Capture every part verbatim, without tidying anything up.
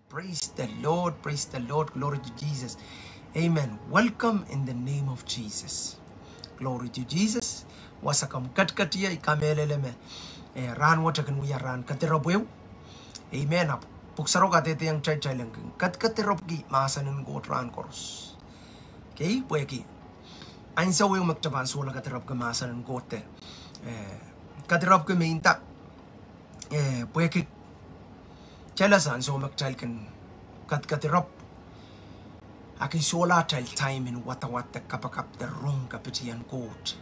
Praise the Lord, praise the Lord, glory to Jesus. Amen. Welcome in the name of Jesus. Glory to Jesus. Wasa komw ketiket ie, I kamehlele me, eh, rahnwet kin wia rahn kedirepw ehu. Amen. Ahpw Pwuhk Sarawi kadehdehiong kitail en kin ketiket, ketiket, ketiket mahsen en Koht rahn koaros. Okay, pwehki ansou ehu me kitail pahn solahr kedirepwki mahsen en Koht, eh, kedirepwki me inda, eh, pwehki kitail ese ansou me kitail kin ketiket, kedirepw, a kin solahr atail time en wadawad de kapakap de rong kapitien Koht.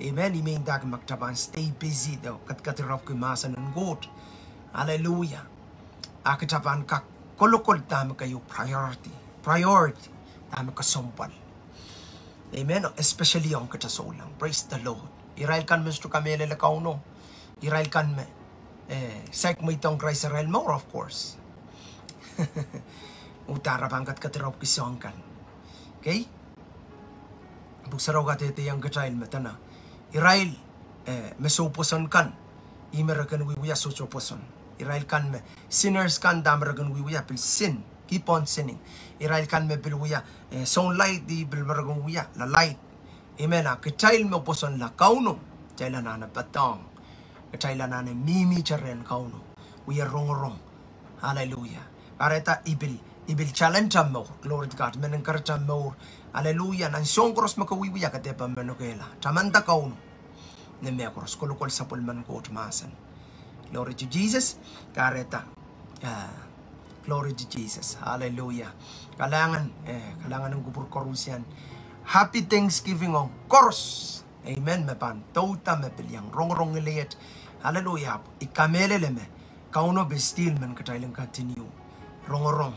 Amen. Ih me indahki me kitail pahn stay busy de ketiket, kedirepwki mahsen en Koht. Hallelujah. A kitail pahn kak kolokol dahme keieu priority. Priority dahme kesempwal. Amen. Especially ong kitail souleng. Praise the Lord. Irail kan me sohte kamehlele Kauno. Irail kan me, eh, saik mweidohng Krais arail mour, of course. Uhdahn re pahn ketiket, kedirepwki soahng kan. Okay? Pwuhk Sarawi kadehdehiong kitail me dene irail, eh, me soupwoson kan, ih me re kin wiewia sohte pwoson. Irail kan me sinners kan, dahme re kin wiewia, pil sin, keep on sinning. Irail kan me pil wia, eh, sounlaid, ih pil me re kin wia lalaid. Amen. A kitail me pwosonla Kauno, kitail anahne patohng. Kitail anahne mihmihte rehn Kauno, wie rongorong. Hallelujah. Kahrehda I pil, I pil challenge atail mour. Glory to God. Mehn en kahrehda mour. Hallelujah. Nan soahng koaros me ke wiewia, ke dehr pahn manokehla. Tamanda Kauno ni mehkoaros, kolokol sapwellimen Koht mahsen. Glory to Jesus. Kahrehda, ah, glory to Jesus. Hallelujah. Kalahngan, eh, kalahngan en kupwur koarusie. Happy Thanksgiving ong koaros. Amen. Me pahn douda me pil iang rongorong ngilehiet. Hallelujah. I kamehlele me Kauno pil still men kitail en continue rongorong,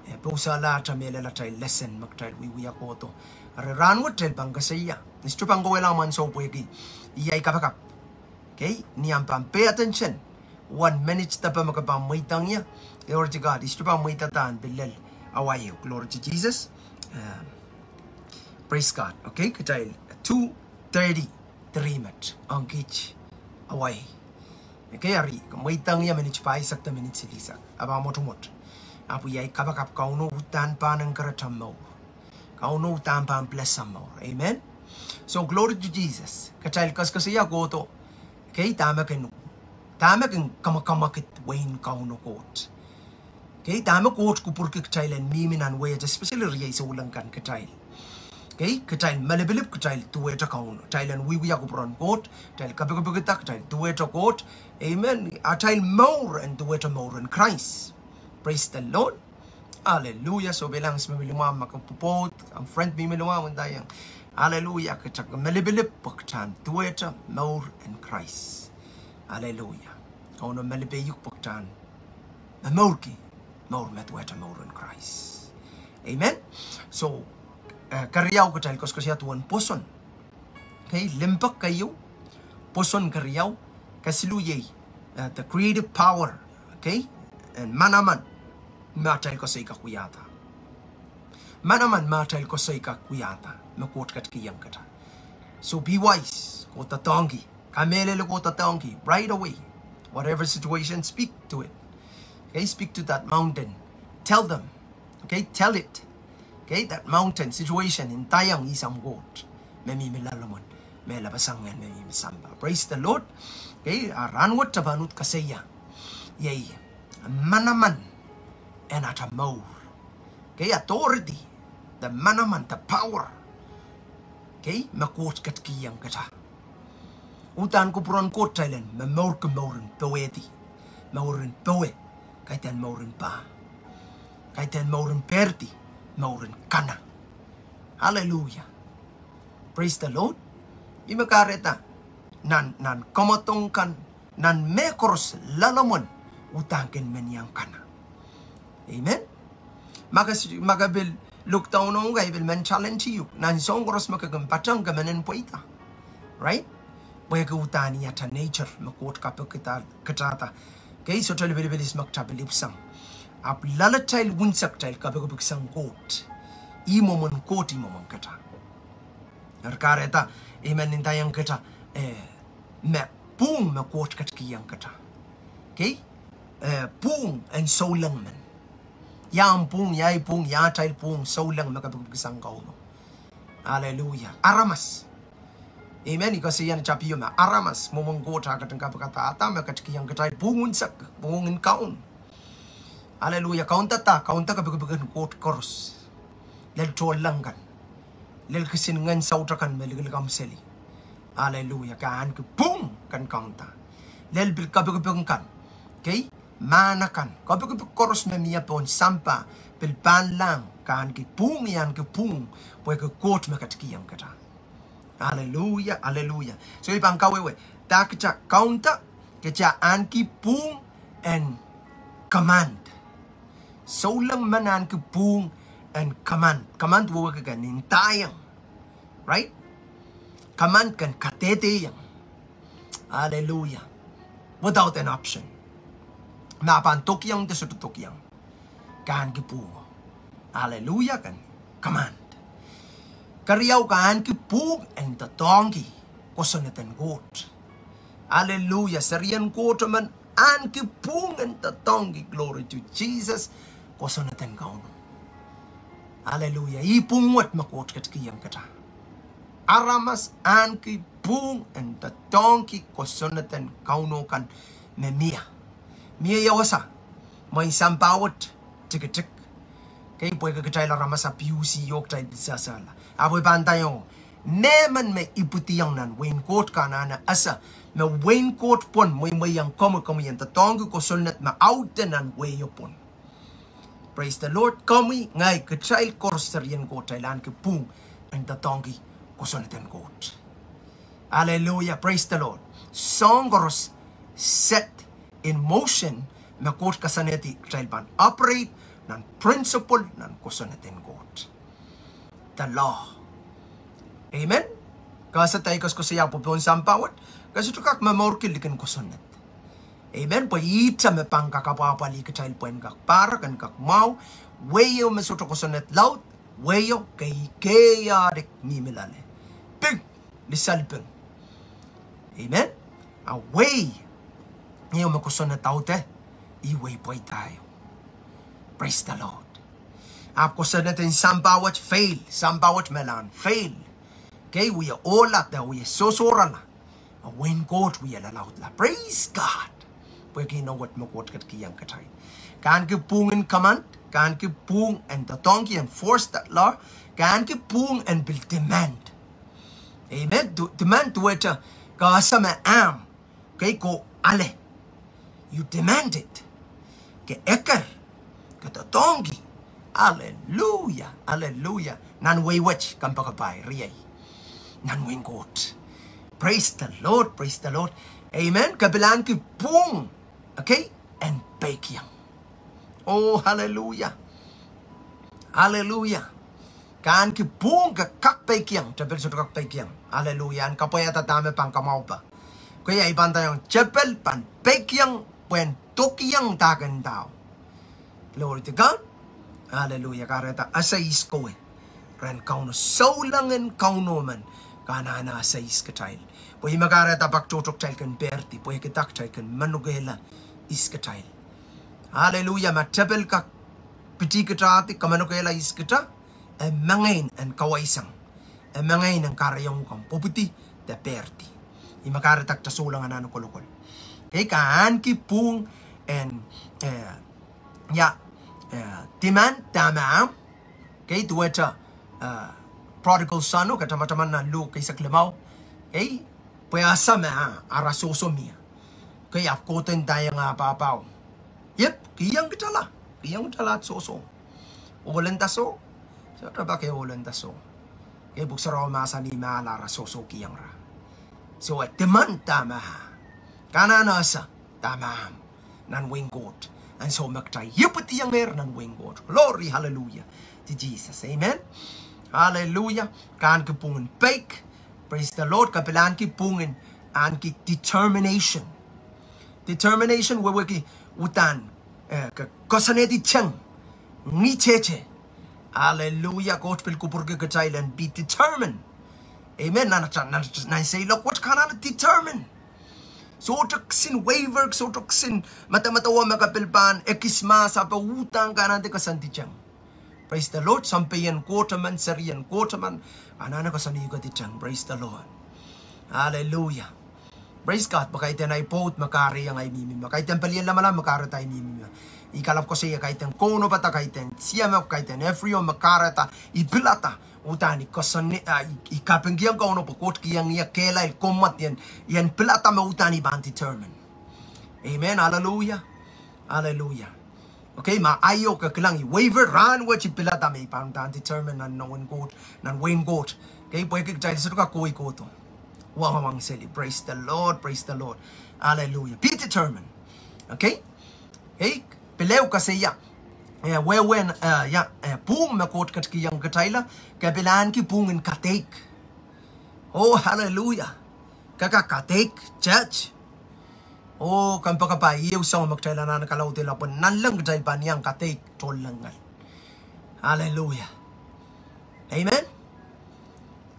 eh, pousehla atail mehlel, atail lesson me kitail wiewia kohdo. Eri rahnwet kitail pahn koasoia. I sohte pahn kohwei lamwan soh pwehki iei ai kapakap. Okay? Ni omw pahn pay attention. One minute depe me ke pahn mweidohng ie. Glory to God. I sohte pahn mweidada en pil lel awa ehu. Glory to Jesus. Um, praise God. Okay? Kitail two thirty-three met ong kiht awa. Okay, eri ke mweidohng ie minit pahisek de minit silihsek. A pahn mwotomwot. Ahpw iei ai kapakap, Kauno uhdahn pahn encourage atail mour. Kauno uhdahn pahn bless atail mour. Amen. So glory to Jesus. Kitail koasokoasoia kohdo. Okay, dahme kin, dahme kin kamwakamwakid wehin Kauno Koht. Okay, dahme Koht kupwurki kitail en mihmi nan wehi, especially riei souleng kan kitail. Okay, kitail malipilip, kitail duwehte Kauno, kitail en wiewia kupwuren Koht, kitail kapikipikda, kitail duwehte Koht. Amen. Atail mour en duwehte mour en Krais. Praise the Lord. Hallelujah. So pil ang, se mihmi limwahmw, ma ke pwopwoud, ahmw friend mihmi limwahmw, ndaiong. Hallelujah. Kitail malipilip pwe kitail en duwehte mour en Krais. Hallelujah. Kauno malipe uk pwe kitail en momourki mour me duwehte mour en Krais. Amen. So, eh, keriau kitail koasokoasoia duwen pwoson. Okay, limpoak keieu, pwoson keriau, kesiluh iei, eh, the creative power, okay, en manaman me atail koasoi kak wiahda. Manaman me atail koasoi kak wiahda, me Koht ketikihong kitail. So be wise, kohdoadoahngki. Kamehlele, kohdoadoahngki right away. Whatever situation, speak to it. Okay, speak to that mountain. Tell them. Okay, tell it. Okay, that mountain situation, ndaiong, I soahng Koht me mihmi loalomwen, me lapasang ngehn me mihmi sampah. Praise the Lord. Okay, a rahnwet kitail pahn uhd koasoia iei manaman en atail mour. Okay, authority, the manaman, the power. Okay, me Koht ketikihong kitail. Uhdahn kupwuren Koht kitail en momourki mour en powehdi, mour en powe, kaidehn mour en pah, kaidehn mour en pehrdi, mour en kana. Hallelujah. Praise the Lord. Ih me kahrehda nan, nan kamwadong kan, nan mehkoaros loalomwen uhdahn kin men iang kana. Amen. Ma ke s-, ma ke pil look down ong, ke pil men challenge uk. Nan soahng koaros me ke kin patehng, ke men en pweida. Right? Pwehki uhdahn iei atail nature me Koht kapikipikda kitail. Okay, sohte lipilipil ihs me kitail pil ipwisang. Ahpw loalatail unsek kitail kapikipik sang Koht. Ih mwomwen Koht, ih mwomwen kitail. Eri kahrehda I men ndaiong kitail, eh, me pwung me Koht ketikihong kitail. Okay? Eh, pwung en souleng men. Ia omw pwung, ia ei pwung, ia atail pwung, souleng me kepikipikisang Kauno. Aleluia. Aramas. Amen. I koasoia ni tapio me aramas, mwomwen Koht, a ketin kapikada me ketikihong kitail pwung unsek, pwung en Kaun. Aleluia. Kaunda, kaunda kepikipik en Koht koaros. Lel tohnleng kan. Lel kisin ngehn saut akan me likilik amw seli. Aleluia. Ke ahneki pwung ken kaunda. Lel pil kepikipik kan. Okay? Mahn akan. Kepikipik koaros me mie pohn sampah, pil pahnlahng, ke ahneki pwung, I ahneki pwung, pwehki Koht me ketikihong kitail. Aleluia, aleluia. So I pahn kawehwe, dahkot kaunda, kitail ahneki pwung en command. Souleng men ahneki pwung en command. Command wehwehki ke ndaiong. Right? Command ke kadehdeiong. Aleluia. Without an option. Ma pahn dokiong de sohte dokiong, ke ahneki pwung. Aleluia, ken command. Keriau, ke ahneki pwung en doadoahngki kosonned en Koht. Aleluia, serien Koht men ahneki pwung en doadoahngki, glory to Jesus, kosonned en Kauno. Aleluia, ih pwung wet me Koht ketikihong kitail. Aramas ahneki pwung en doadoahngki kosonned en Kauno kan me mie. Mie ia wasa, mwein sampah wet tikitik. Okay, pwehki kitail aramas abuse, oh kitail pil sehsehla. Ahpw I pahn ndaiong, mehmen me ipwidiong nan wehin Koht, ke anahne ese me wehin Koht pwon mweimweiong komwi, komwi en doadoahngki kosonned me audehla nan wehio pwon. Praise the Lord. Komwi, ngehi, kitail koaros serien Koht, kitail ahneki pwung en doadoahngki kosonned en Koht. Aleluia. Praise the Lord. Soahng koaros set in motion me Koht koasoanehdi kitail pahn operate nan principle, nan kosonned en Koht. The law. Amen. Ke ese dahme I koasokoasoia, pwe pohn sampah wet ke sohte kak momourki likin kosonned. Amen. Pwe ihte me pahn kak apwahpwalih kitail pwehn kak pahrek, en kak mwahu. Wehio me sohte kosonned laud, wehio kei, kei adik mihmi loale. Ping, lisel ping. Amen. A wehio me kosonned aude, ih wehi pweida ieu. Praise the Lord. Ahpw kosonned en sampah wet fail, sampah wet me lahn fail. Kei wie ohla de wie sohsohrala. A wehin Koht wie lalaudla. Praise God. Pwehki ih wet me Koht ketikihong kitail. Ke ahneki pwung en command, ke ahneki pwung en doadoahngki, enforce that law. Ke ahneki pwung en pil demand. Amen. Du-, demand duwehte ke ese me ahmw. Kei, ke ale. You demand it. Ke eker. Ke doadoahngki. Aleluia, aleluia. Nan wehi wet, kompoakepahi, riei. Nan wehin Koht. Praise the Lord, praise the Lord. Amen. Ke pil ahneki pwung. Okay? En peikiong. Oh, hallelujah. Hallelujah. Ke ahneki pwung ke kak peikiong, tepel sohte kak peikiong. Hallelujah. En kapwaiada dahme pahn kamwahupe. Kei, I pahn ndaiong tepel pahn peikiong, pwehn dokiong dahken ndao. Glory to God. Hallelujah. Kahrehda ese ihs kowe. Ren Kauno, souleng en Kauno men. Ke anahne ese ihs kitail. Pwe ih me kahrehda pak tohto kitail kin pehrdi, pwehki dah, kitail kin manokehla ihs kitail. Hallelujah, ma tepel kak pitih kita, di kamanokehla ihs kita, e mengein en kawaisang. E mengein en kahrehiong komw pwupwudi de pehrdi. Ih me kahrehda kita souleng anahne kolokol. Kei, ke ahneki pwung en, eh, ia, eh, demand dahme ahmw. Kei, duwehte, eh, prodigal son o, ke tamataman nan Luk eisek limau. Kei, pwe ese me ah, ara sohso mie. Kei, ahpw kohdo ndaiong ah pahpao. Yep, kihong kitala. Kihong kitala sohso. Ohlenda soh. Sohte pak e ohlenda soh. Kei, Pwuhk Sarawi mahsanih me ala ara sohso kihong ira. So e demand dahme ah. Ke anahne ese dahme ahmw. Nan wehin Koht. Ansou me kitail ipwidiongehr nan wehin Koht. Glory, hallelujah. To Jesus. Amen. Hallelujah. Ke ahneki pwung en peik. Praise the Lord. Ke pil ahneki pwung en, ahneki determination. Determination wehwehki uhdahn, eh, ke koasoanehdi teng. Ngihtete. Hallelujah. Koht pil kupwurki kitail en be determined. Amen. Nan, nan, nan seiloak wet ke anahne determine. Sohte kisin waver, sohte kisin medemedewe me ke pil pahn ekis mahs ahpw uhdahn ke anahne koasoandi tang. Praise the Lord. Sounpeien Koht emen, serien Koht emen, ke anahne koasoandi koasoandi tang. Praise the Lord. Hallelujah. Praise God. Me kaidehn ahi pwoud me kahrehiong ahi mihmi. Me kaidehn pelien lamalam me kahrehda ahi mihmi. I kalap koasoia kaidehn kaunopada, kaidehn siemep, kaidehn everio me kahrehda I pilada uhdahn I koasoan, ah, I, I kapingkihong Kauno pwe Koht kihong ie kehlail, kommoad, ien, ien pilada me uhdahn I pahn determine. Amen. Hallelujah. Hallelujah. Okay, ma aio ke kilang I waver, rahnwet I pilada me I pahn uhdahn determine nan wehin Koht, nan wehin Koht. Okay, pwehki kitail sohte kak kohkohdo. Wahwahng seli. Praise the Lord, praise the Lord. Hallelujah. Be determined. Okay? Okay, pil ehu koasoia, eh, wehwehn, eh, ia, eh, pwung me Koht ketikihong kitailla, ke pil ahneki pwung en kadeik. Oh, hallelujah. Ke kak kadeik, church. Oh, kompoakepahi, ieu soang me kitail anahne kalaudehla pwe nanleng kitail pahn iang kadeik tohnleng ngal. Hallelujah. Amen.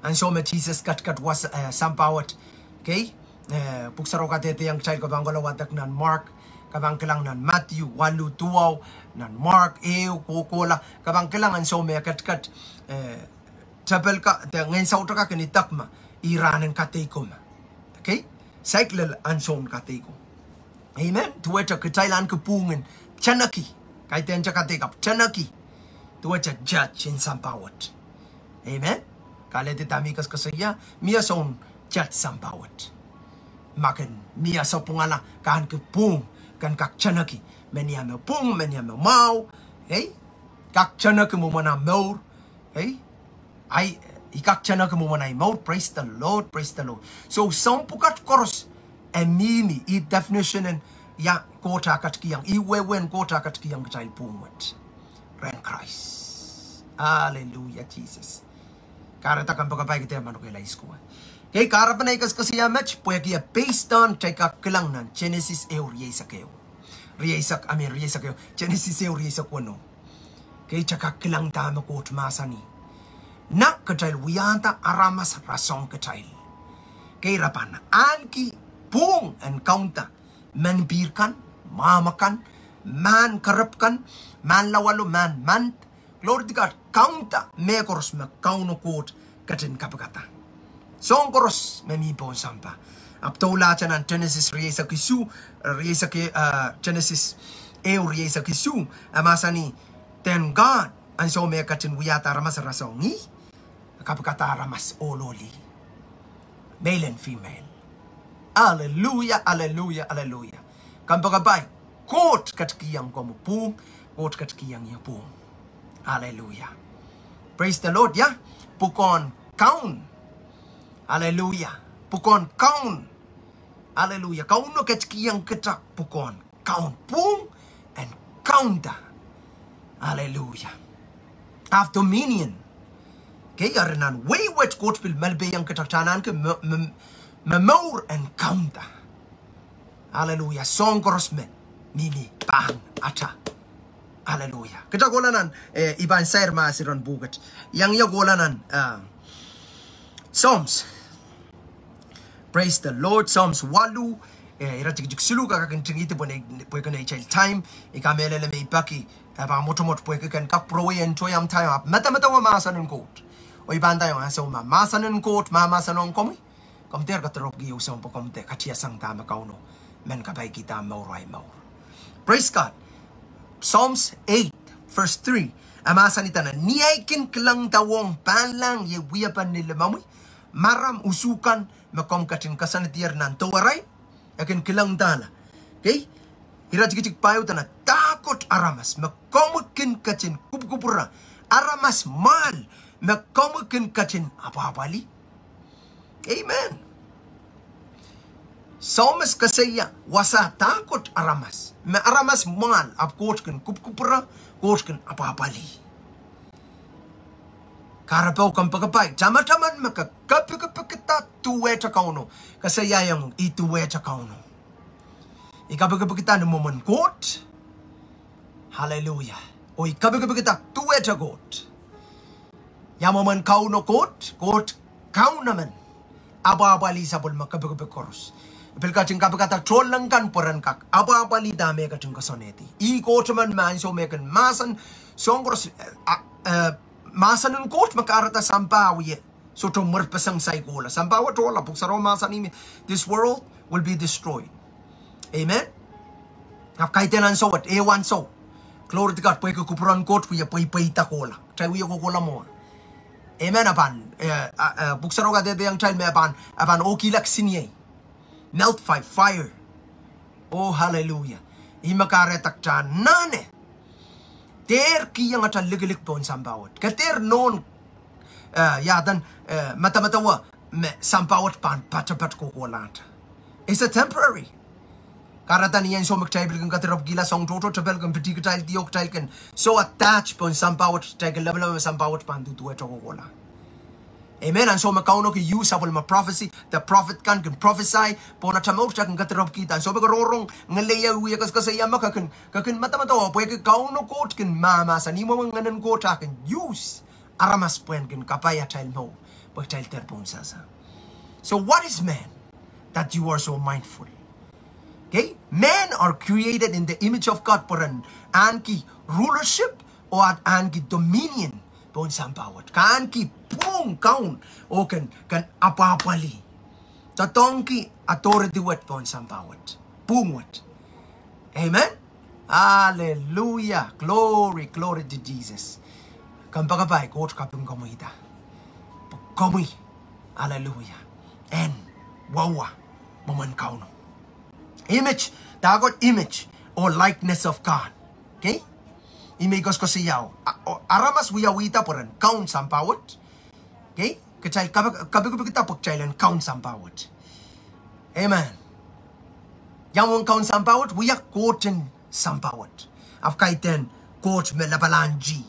Ansou me Sises ketiket wasa, eh, sampah wet. Okay? Eh, Pwuhk Sarawi kadehdehiong kitail, ke pahn kohla wadek nan Mark, ke pahn kilang nan Madiu waluh duwau, nan Mark ehu kohkohla, ke pahn kilang ansou me e ketiket, eh, tepel ka, de ngehn saut ka kin idek me, ih rahn en kadeiko me. Okay? Saik lel ansoun kadeiko. Amen. Duwehte kitail ahneki pwung en teneki. Kaidehn te kadeik ahpw teneki. Duwehte church en sampah wet. Amen. Ke alehdi dahme I koasokoasoia, mie soun church sampah wet. Ma ken mie sapwungala, ke ahneki pwung, ken kak teneki. Menia me pwung, menia me mwahu. Okay? Kak teneki mwomwen ah mour. Okay? Ahi, I kak teneki mwomwen ahi mour, praise the Lord, praise the Lord. So, soahng pwukat koaros, e mihmi, ih definition en, ia Koht ah ketikihong, ih wehwehn Koht ah ketikihong kitail pwung wet. Rehn Krais. Hallelujah, Jesus. Kahrehda kompoakepahi ke dehr manokehla ih skue. Okay, kahrepen ahi koasokoasoia met, pwehki e based on, kitail kak kilang nan Genesis ehu rieisek ehu. Rieisek, I mean, rieisek ehu, Genesis ehu rieisek weneu. Okay, kitail kak kilang dahme Koht mahsanih. Na kitail wiahda aramas rasehng kitail. Okay, re pahn ahneki pwung en kaunda. Menpihr kan, mwahmw akan, mahn kerep kan, mahn lawalo, mahn mand. Glory to God, kaunda mehkoaros me Kauno Koht ketin kapikada. Soahng koaros me mi pohn sampah. Ahpw doulahte nan Genesis rieisek isuh, rieisek, eh, Genesis ehu rieisek isuh, e mahsanih, then God, ansou me e ketin wiahda aramas rasehng ih, e kapikada aramas ohlolih. Male and female. Hallelujah, hallelujah, hallelujah. Kompoakepahi, Koht ketikihong komwi pwung, Koht ketikihong ie pwung. Hallelujah. Praise the Lord, ia? Pwukoahn kaun. Hallelujah. Pwukoahn kaun. Hallelujah. Kauno ketikihong kita pwukoahn kaun, pwung en kaunda. Hallelujah. Have dominion. Okay, eri nan wehi wet Koht pil malipehiong kita kitail en ahneki me, me, me mour en kaunda. Hallelujah. Soahng koaros me mihmi pahn ata. Hallelujah. Kita kohla nan, eh, I pahn sair mahs iren pwukat. Iang ia kohla nan, ah, Psalms. Praise the Lord. Psalms waluh, eh, iretikitik siluh, ke kak ntingihdi pwe, pwehki neitail time, I kamehlele me I peki, eh, pahn mwotomwot pwehki ken kak pwurowei en toiam time, ahpw medemedewe mahsen en Koht. Oh I pahn ndaiong ansou ma mahsen en Koht mahmahsen ong komwi, komw dehr kadiropwki ehu soang pwe komw dehr katiasang dahme Kauno men kapaikihda mour, ahi mour. Praise God. Psalms eight, verse three. E mahsanih dene, ni ahi kin kilangdawohng pahnlahng iei wiepen ni limomwi, maram usukan me komw ketin koasoanedier nan dewerail, e kin kilangdahla. Okay? Iretikitik pahieu dene, dahkot aramas me komwi kin ketin kupwukupwure, aramas mwahl me komwi kin ketin apwahpwalih. Amen. Psalmist koasoia wasa dahkot aramas, me aramas mwahl, ahpw Koht kin kupwukupwure, Koht kin apwahpwalih. Kahrepe oh kompoakepahi, tamataman me ke kapikipikda duwehte Kauno, koasoiaiong I duwehte Kauno. I kapikipikda ni mwomwen Koht. Hallelujah. Oh I kapikipikda duwehte Koht. Ia mwomwen Kauno Koht, Koht Kaun emen. Apwahpwalih sapwellime kapikipik koaros. pil ketin kapikada tohnleng kan pwe ren kak apwahpwalih dahme e ketin koasoanehdi. Ih Koht emen me ansou me e kin mahsen, soang koaros, eh, ah, eh, mahsen en Koht me kahrehda sampah wie sohte mwerpeseng saikla. Sampah wet ohla, pwuhk sarawi mahsanih me this world will be destroyed. Amen. Ahpw kaidehn ansou wet, ehu ansou. Glory to God, pwehki kupwuren Koht wie pweipweida kohla. Kitail wie kohkohla mwohn. Amen. A pahn, eh, ah, eh, pwuhk sarawi kadehdehiong kitail me a pahn, a pahn ohkihla kisiniei. Melt by fire. Oh, hallelujah. Ih me kahrehda kitail anahne dehr kihong atail likilik pohn sampah wet. Ke dehr nohn, eh, iaden, eh, medemedewe me sampah wet pahn patopat kohkohlahte. It's a temporary. Kahrehda ni ansou me kitail pil kin kadirepwkihla soang tohto, tepel kin pidi kitail di oh kitail kin so attach pohn sampah wet, kitail kin lepelepe me sampah wet pahn duduwehte kohkohla. Amen. Ansou me Kauno kin use sapwellime prophecy, the prophet kan kin prophesy pohn atail mour, kitail kin kadirepwkihda. Ansou me ke rongorong ngeleia wie koasokoasoia me ke kin, ke kin medemedewe pwehki Kauno Koht kin mahmahsen, ih mwomwen Ngehnen Koht ah kin use aramas pwehn kin kapai atail mour, pwe kitail dehr pohnsehse. So what is man that you are so mindful? Okay? Men are created in the image of God, pwe ren ahneki rulership oh ahneki dominion pohn sampah wet. Ke ahneki pwung Kaun oh ken, ken apwahpwalih. Doadoahngki authority wet pohn sampah wet, pwung wet. Amen. Hallelujah. Glory, glory to Jesus. Kompoakepahi, Koht kaping komwihda. Pwe komwi, hallelujah, en wawa mwomwen Kauno. Image, dahkot image or likeness of God. Okay? Ih me I koasokoasoiao. A, o, aramas wiawihda pwe ren kaun sampah wet. Okay? Kitail kapi, kapikipikda pwe kitail en kaun sampah wet. Amen. Ia mwomwen kaun sampah wet? Wia Koht en sampah wet. Ahpw kaidehn Koht me lapalahn G.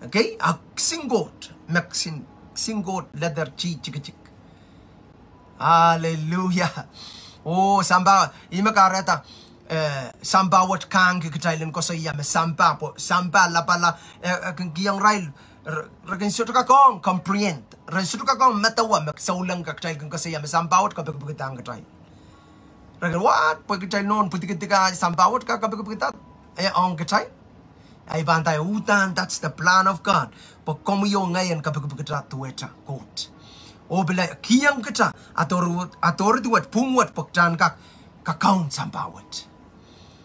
Okay? A kisin Koht, me kisin, kisin Koht letter G tikitik. Hallelujah. Oh, sampah, ih me kahrehda, eh, sampah wet kahngki kitail en koasoia me sampah, pwe sampah lapala, eh, eh, kin kihong irail, re, re kin sohte kak ong comprehend, re sohte kak ong medewe me souleng kitail kin koasoia me sampah wet kapikipikidahng kitail. Re kin, what? Pwe kitail nohn pwidikidika sampah wet kak kapikipikida, eh, ong kitail. Ei, pahn dai uhdahn, that's the plan of God. Pwe komwi oh ngehi en kapikipikda duwehte Koht. Oh pil kihong kita authority wet, pwung wet, pwe kita en kak kakaun sampah wet.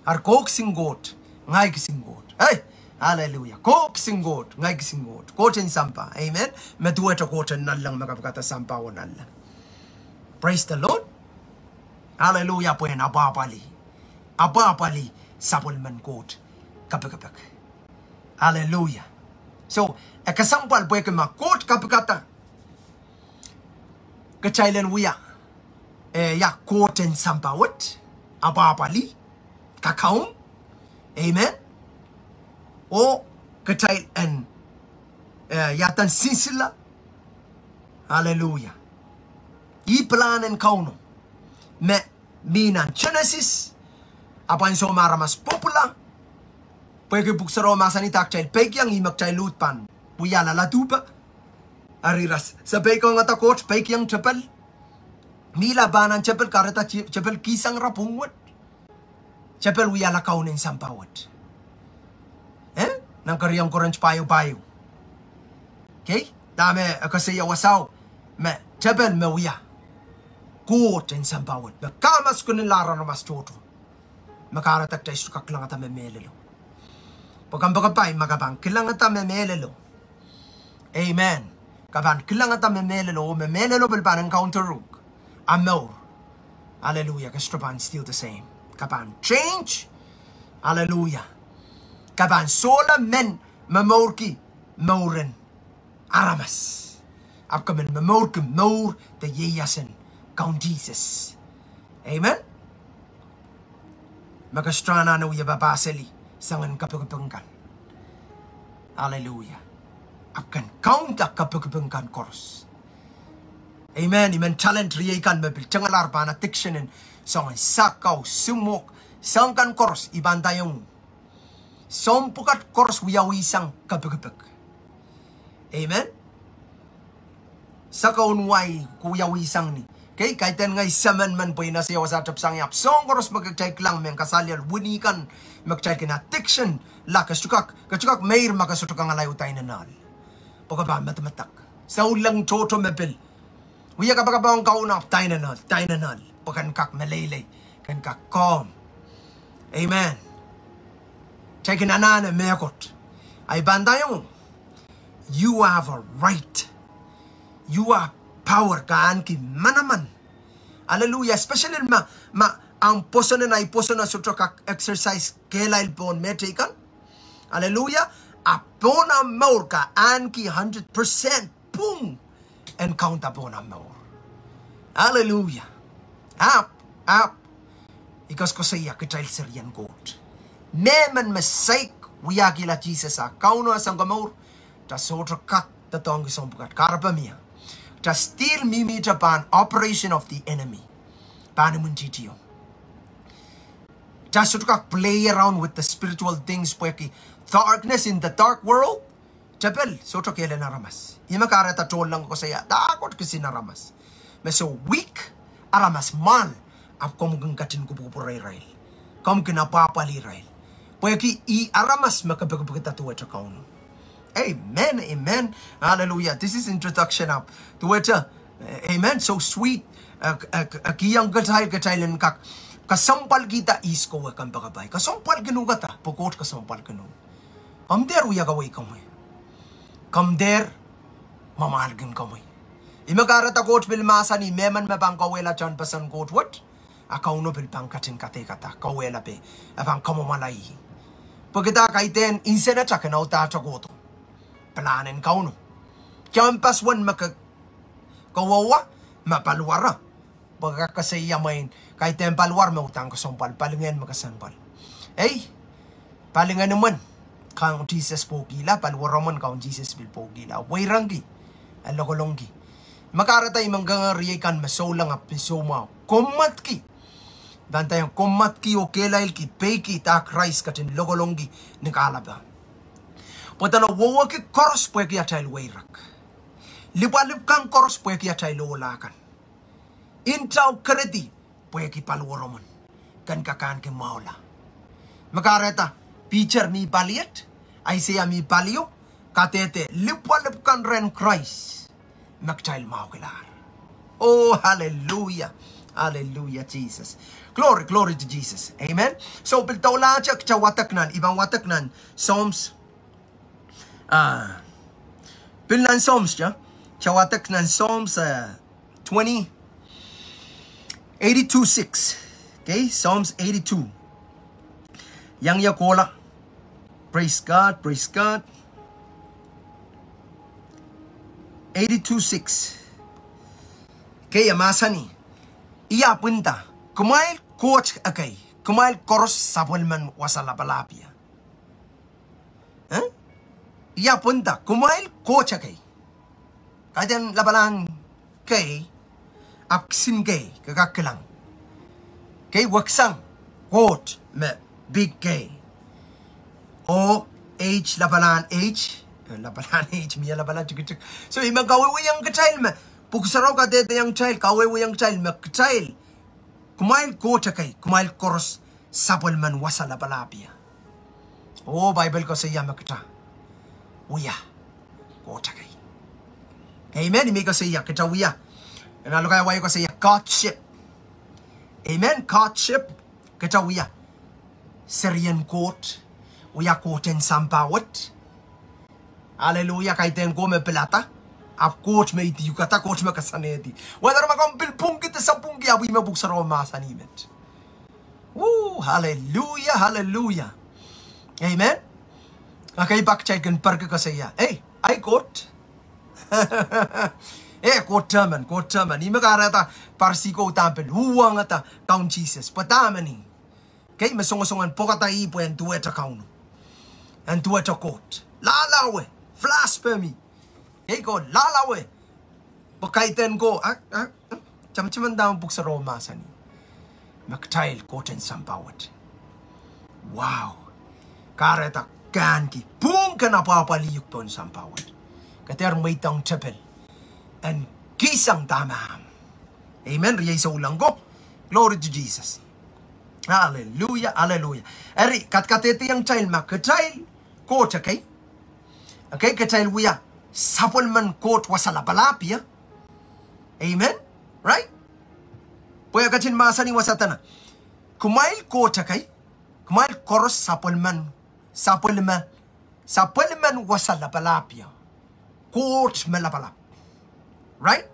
Eri ko kisin Koht, ngehi kisin Koht. Ei, hallelujah. Ko kisin Koht, ngehi kisin Koht. Koht en sampah. Amen. Me duwehte Koht en nanleng me kapikada sampah oh nanleng. Praise the Lord. Hallelujah, pwehn apwahpwalih. Apwahpwalih sapwellimen Koht kapikipik. Hallelujah. So, e kesempwal pwehki ma Koht kapikada, kitail en wia, eh, ia Koht en sampah wet, apwahpwalih, kakaun. Amen. Oh kitail en, eh, iaden sinsile. Hallelujah. Ih pilahn en Kauno me mi nan Genesis, ahpw ansou me aramas pwupwula, pwehki pwuhk sarawi mahsanih dahkot kitail peikiong ih me kitail uhd pahn wia lala duhpe. Eri re sapeikiong ada Koht, peikiong tepel. Mihla pahn nan tepel, kahrehda tepel kihsang ira pwung wet. Tepel wiahla kaun en sampah wet. Eh? Nan keriau en Korint pahieu pahieu. Okay? Dahme e koasoia wasao, me tepel me wia Koht en sampah wet. Me kamaskun en lahr aramas tohto. Me kahrehda kitail sohte kak kilangada me mehlelo. Pwe kompoakepahi ma ke pahn kilangada me mehlelo. Amen. Ke pahn kilangada me mehlelo, oh me mehlelo pil pahn encounter uhk. Amw mour. Hallelujah. Ke sohte pahn still the same. Ke pahn change. Hallelujah. Ke pahn sohla men momourki mouren aramas. Ahpw ke men momourki mour de ieiasen Kaun Sises. Amen. Me ke sohte anahne wie papah seli soangen kapikipik kan. Hallelujah. Ahpw ken kaunda kapikipik kan koaros. Amen. I men talent riei kan me pil tengelahr pahn addiction en soangen sakau, smoke, soang kan koaros, I pahn ndaiong uhk, soahng pwukat koaros wiawi sang kapikipik. Amen. Sakaun wai ke wiawi sang ni. Kei, kaidehn ngehi semen men pwe I ese ia wasa tepsang ie. Ahpw soahng koaros me kitail kilang mehn kasaliel, wini kan, me kitail kin addiction, la ke sohte kak, ke sohte kak meir ma ke sohte kangala udahn inenen ahl. Pwe ke pahn medemedek. Souleng tohto me pil wia kapakap ong Kauno, udahn inenen ahl, udahn inenen ahl. Pwe ke en kak meleilei, ke en kak kohm. Amen. Kitail kin anahne mehkot. Ahi pahn ndaiong, you have a right. You have power, ke ahneki manaman. Hallelujah. Especially ma, ma ahmw pwoson en, ahi pwoson en sohte kak exercise kehlail pohn mehteikan. Hallelujah. A pohn ahmw mour ke ahneki hundred percent pwung en kaunda pohn ahmw mour. Hallelujah. Ahpw, ahpw, I koasokoasoia kitail serien Koht. Mehmen me saik wiahkihla Sises ah Kauno ah Sounkomour, kitail sohte kak doadoahngki soahng pwukat. Kahrepe mie. Kitail still mihmihte pahn operation of the enemy. Pahn imwintihtio. Kitail sohte kak play around with the spiritual things pwehki darkness in the dark world. Tepel sohte kehl en aramas. Ih me kahrehda tohnleng koasoia, dahkot kisin aramas. Me soh weak, aramas mwahl, ahpw komw kin ketin kupwukupwure irail. Komw kin apwahpwalih irail. Pwehki ih aramas me kepikipikda duwehte Kauno. Amen, amen. Hallelujah. This is introduction ahpw duwehte, eh, amen. So sweet. Eh, eh, eh, kihong kitail, kitail en kak kesempwalkihda ihs kowe kompoakepahi. Kesempwalkin uhk da, pwe Koht kesempwalkin uhk. Komw dehr wia kawei komwi. Komw dehr mwamwahlkin komwi. Ih me kahrehda Koht pil mahsanih, mehmen me pahn kauwehla tehnpasen Koht wet, a Kauno pil pahn ketin kadeikada, kauwehla pei, e pahn kamwomwala ih. Pwehki dah, kaidehn insenata kin audahte kohdo pilahn en Kauno. Tehnpas wen me ke, ke wehwe, me paliwaro. Pwe ke koasoia mwein, kaidehn paliwar me udahn kesempwal, palingehn me kesempwal. Ei, palingehn imwen Kaun Sises pwokihla, paliwaromwen Kaun Sises pil pwokihla. Weirengki, e lokolongki. Me kahrehda I men kangoang riei kan me souleng ahpw pil soumwahu. Komw mediki. Pahn ndaiong komw mediki oh kehlailki, peiki dah Krais ketin lokolongki ni kahlape. Pwe dene wehwehki koaros pwehki atail weirek. Lipwalipw kan koaros pwehki atail ohla kan. Ntao keredi pwehki paliwaromwen. Ken kak ahneki mwahula. Me kahrehda, Piter mi paliet, Aiseia mi palio, kadehde lipwalipw kan rehn Krais me kitail mwahulahr. Oh, hallelujah. Hallelujah, Jesus. Glory, glory to Jesus. Amen. So, pil doulahte kitail wadek nan, I pahn wadek nan Psalms, ah, pil nan Psalms, kitail wadek nan Psalms, ah, twenty, eighty-two six. Okay, Psalms eighty-two. Iang ie kohla. Praise God, praise God. Eighty-two six. Okay, e mahsanih, I ahpw nda, kumwail koht ekei, kumwail koaros sapwellimen wasa lapalahpie. Eh? I ahpw nda, kumwail koht ekei. Kaidehn lapalahn kei, ahpw kisin kei, ke kak kilang. Kei weksang, koht me big K. Oh, H, lapalahn H, eh, lapalahn H, mie lapalahn tikitik. So, I men kawehwehiong kitail me, Pwuhk Sarawi kadehdehiong kitail, kawehwehiong kitail me kitail, kumwail koht ekei, kumwail koaros sapwellimen wasa lapalahpie. Oh, Bible koasoia me kitail wia koht ekei. Amen, I men koasoia kitail wia. Nan lokaia wai koasoia courtship. Amen, courtship, kitail wia serien Koht, wia kohten sampah wet. Hallelujah, kaidehn kowe me pilada, ahpw Koht me idihukada, Koht me koasoanehdi. Whether ma komw pil pwungki de sapwungki, ahpw ih me Pwuhk Sarawi mahsanih met. Woo, hallelujah, hallelujah. Amen. Okay, pak kitail kin perki koasoia, ei, ahi Koht. Eh, Koht tehmen, Koht tehmen. Ih me kahrehda Parisi ko udahn pil uhwongada Kaun Sises. Pwe dahme ni? Kei me songosong en pwokada ih pwe en duwehte Kauno. En duwehte Koht. Lahlawe, blasphemy. Kei ko lahlawe. Pwe kaidehn ko, ah, ah, ah, tamataman dahme Pwuhk Sarawi mahsanih me kitail kohten sampah wet. Wow. Kahrehda ke ahneki pwung ken apwahpwalih uhk pohn sampah wet. Ke dehr mweidohng tepel en kihsang dahme ahmw. Amen. Riei souleng ko. Glory to Jesus. Hallelujah, hallelujah. Eri, kadkadehdehiong kitail ma kitail Koht ekei, okay, kitail wia sapwellimen Koht wasa lapalap ie. Amen. Right? Pwe e ketin mahsanih wasa dene, kumwail Koht ekei, kumwail koaros sapwellimen, sapwellime, sapwellimen wasa lapalap ie. Koht me lapalap. Right?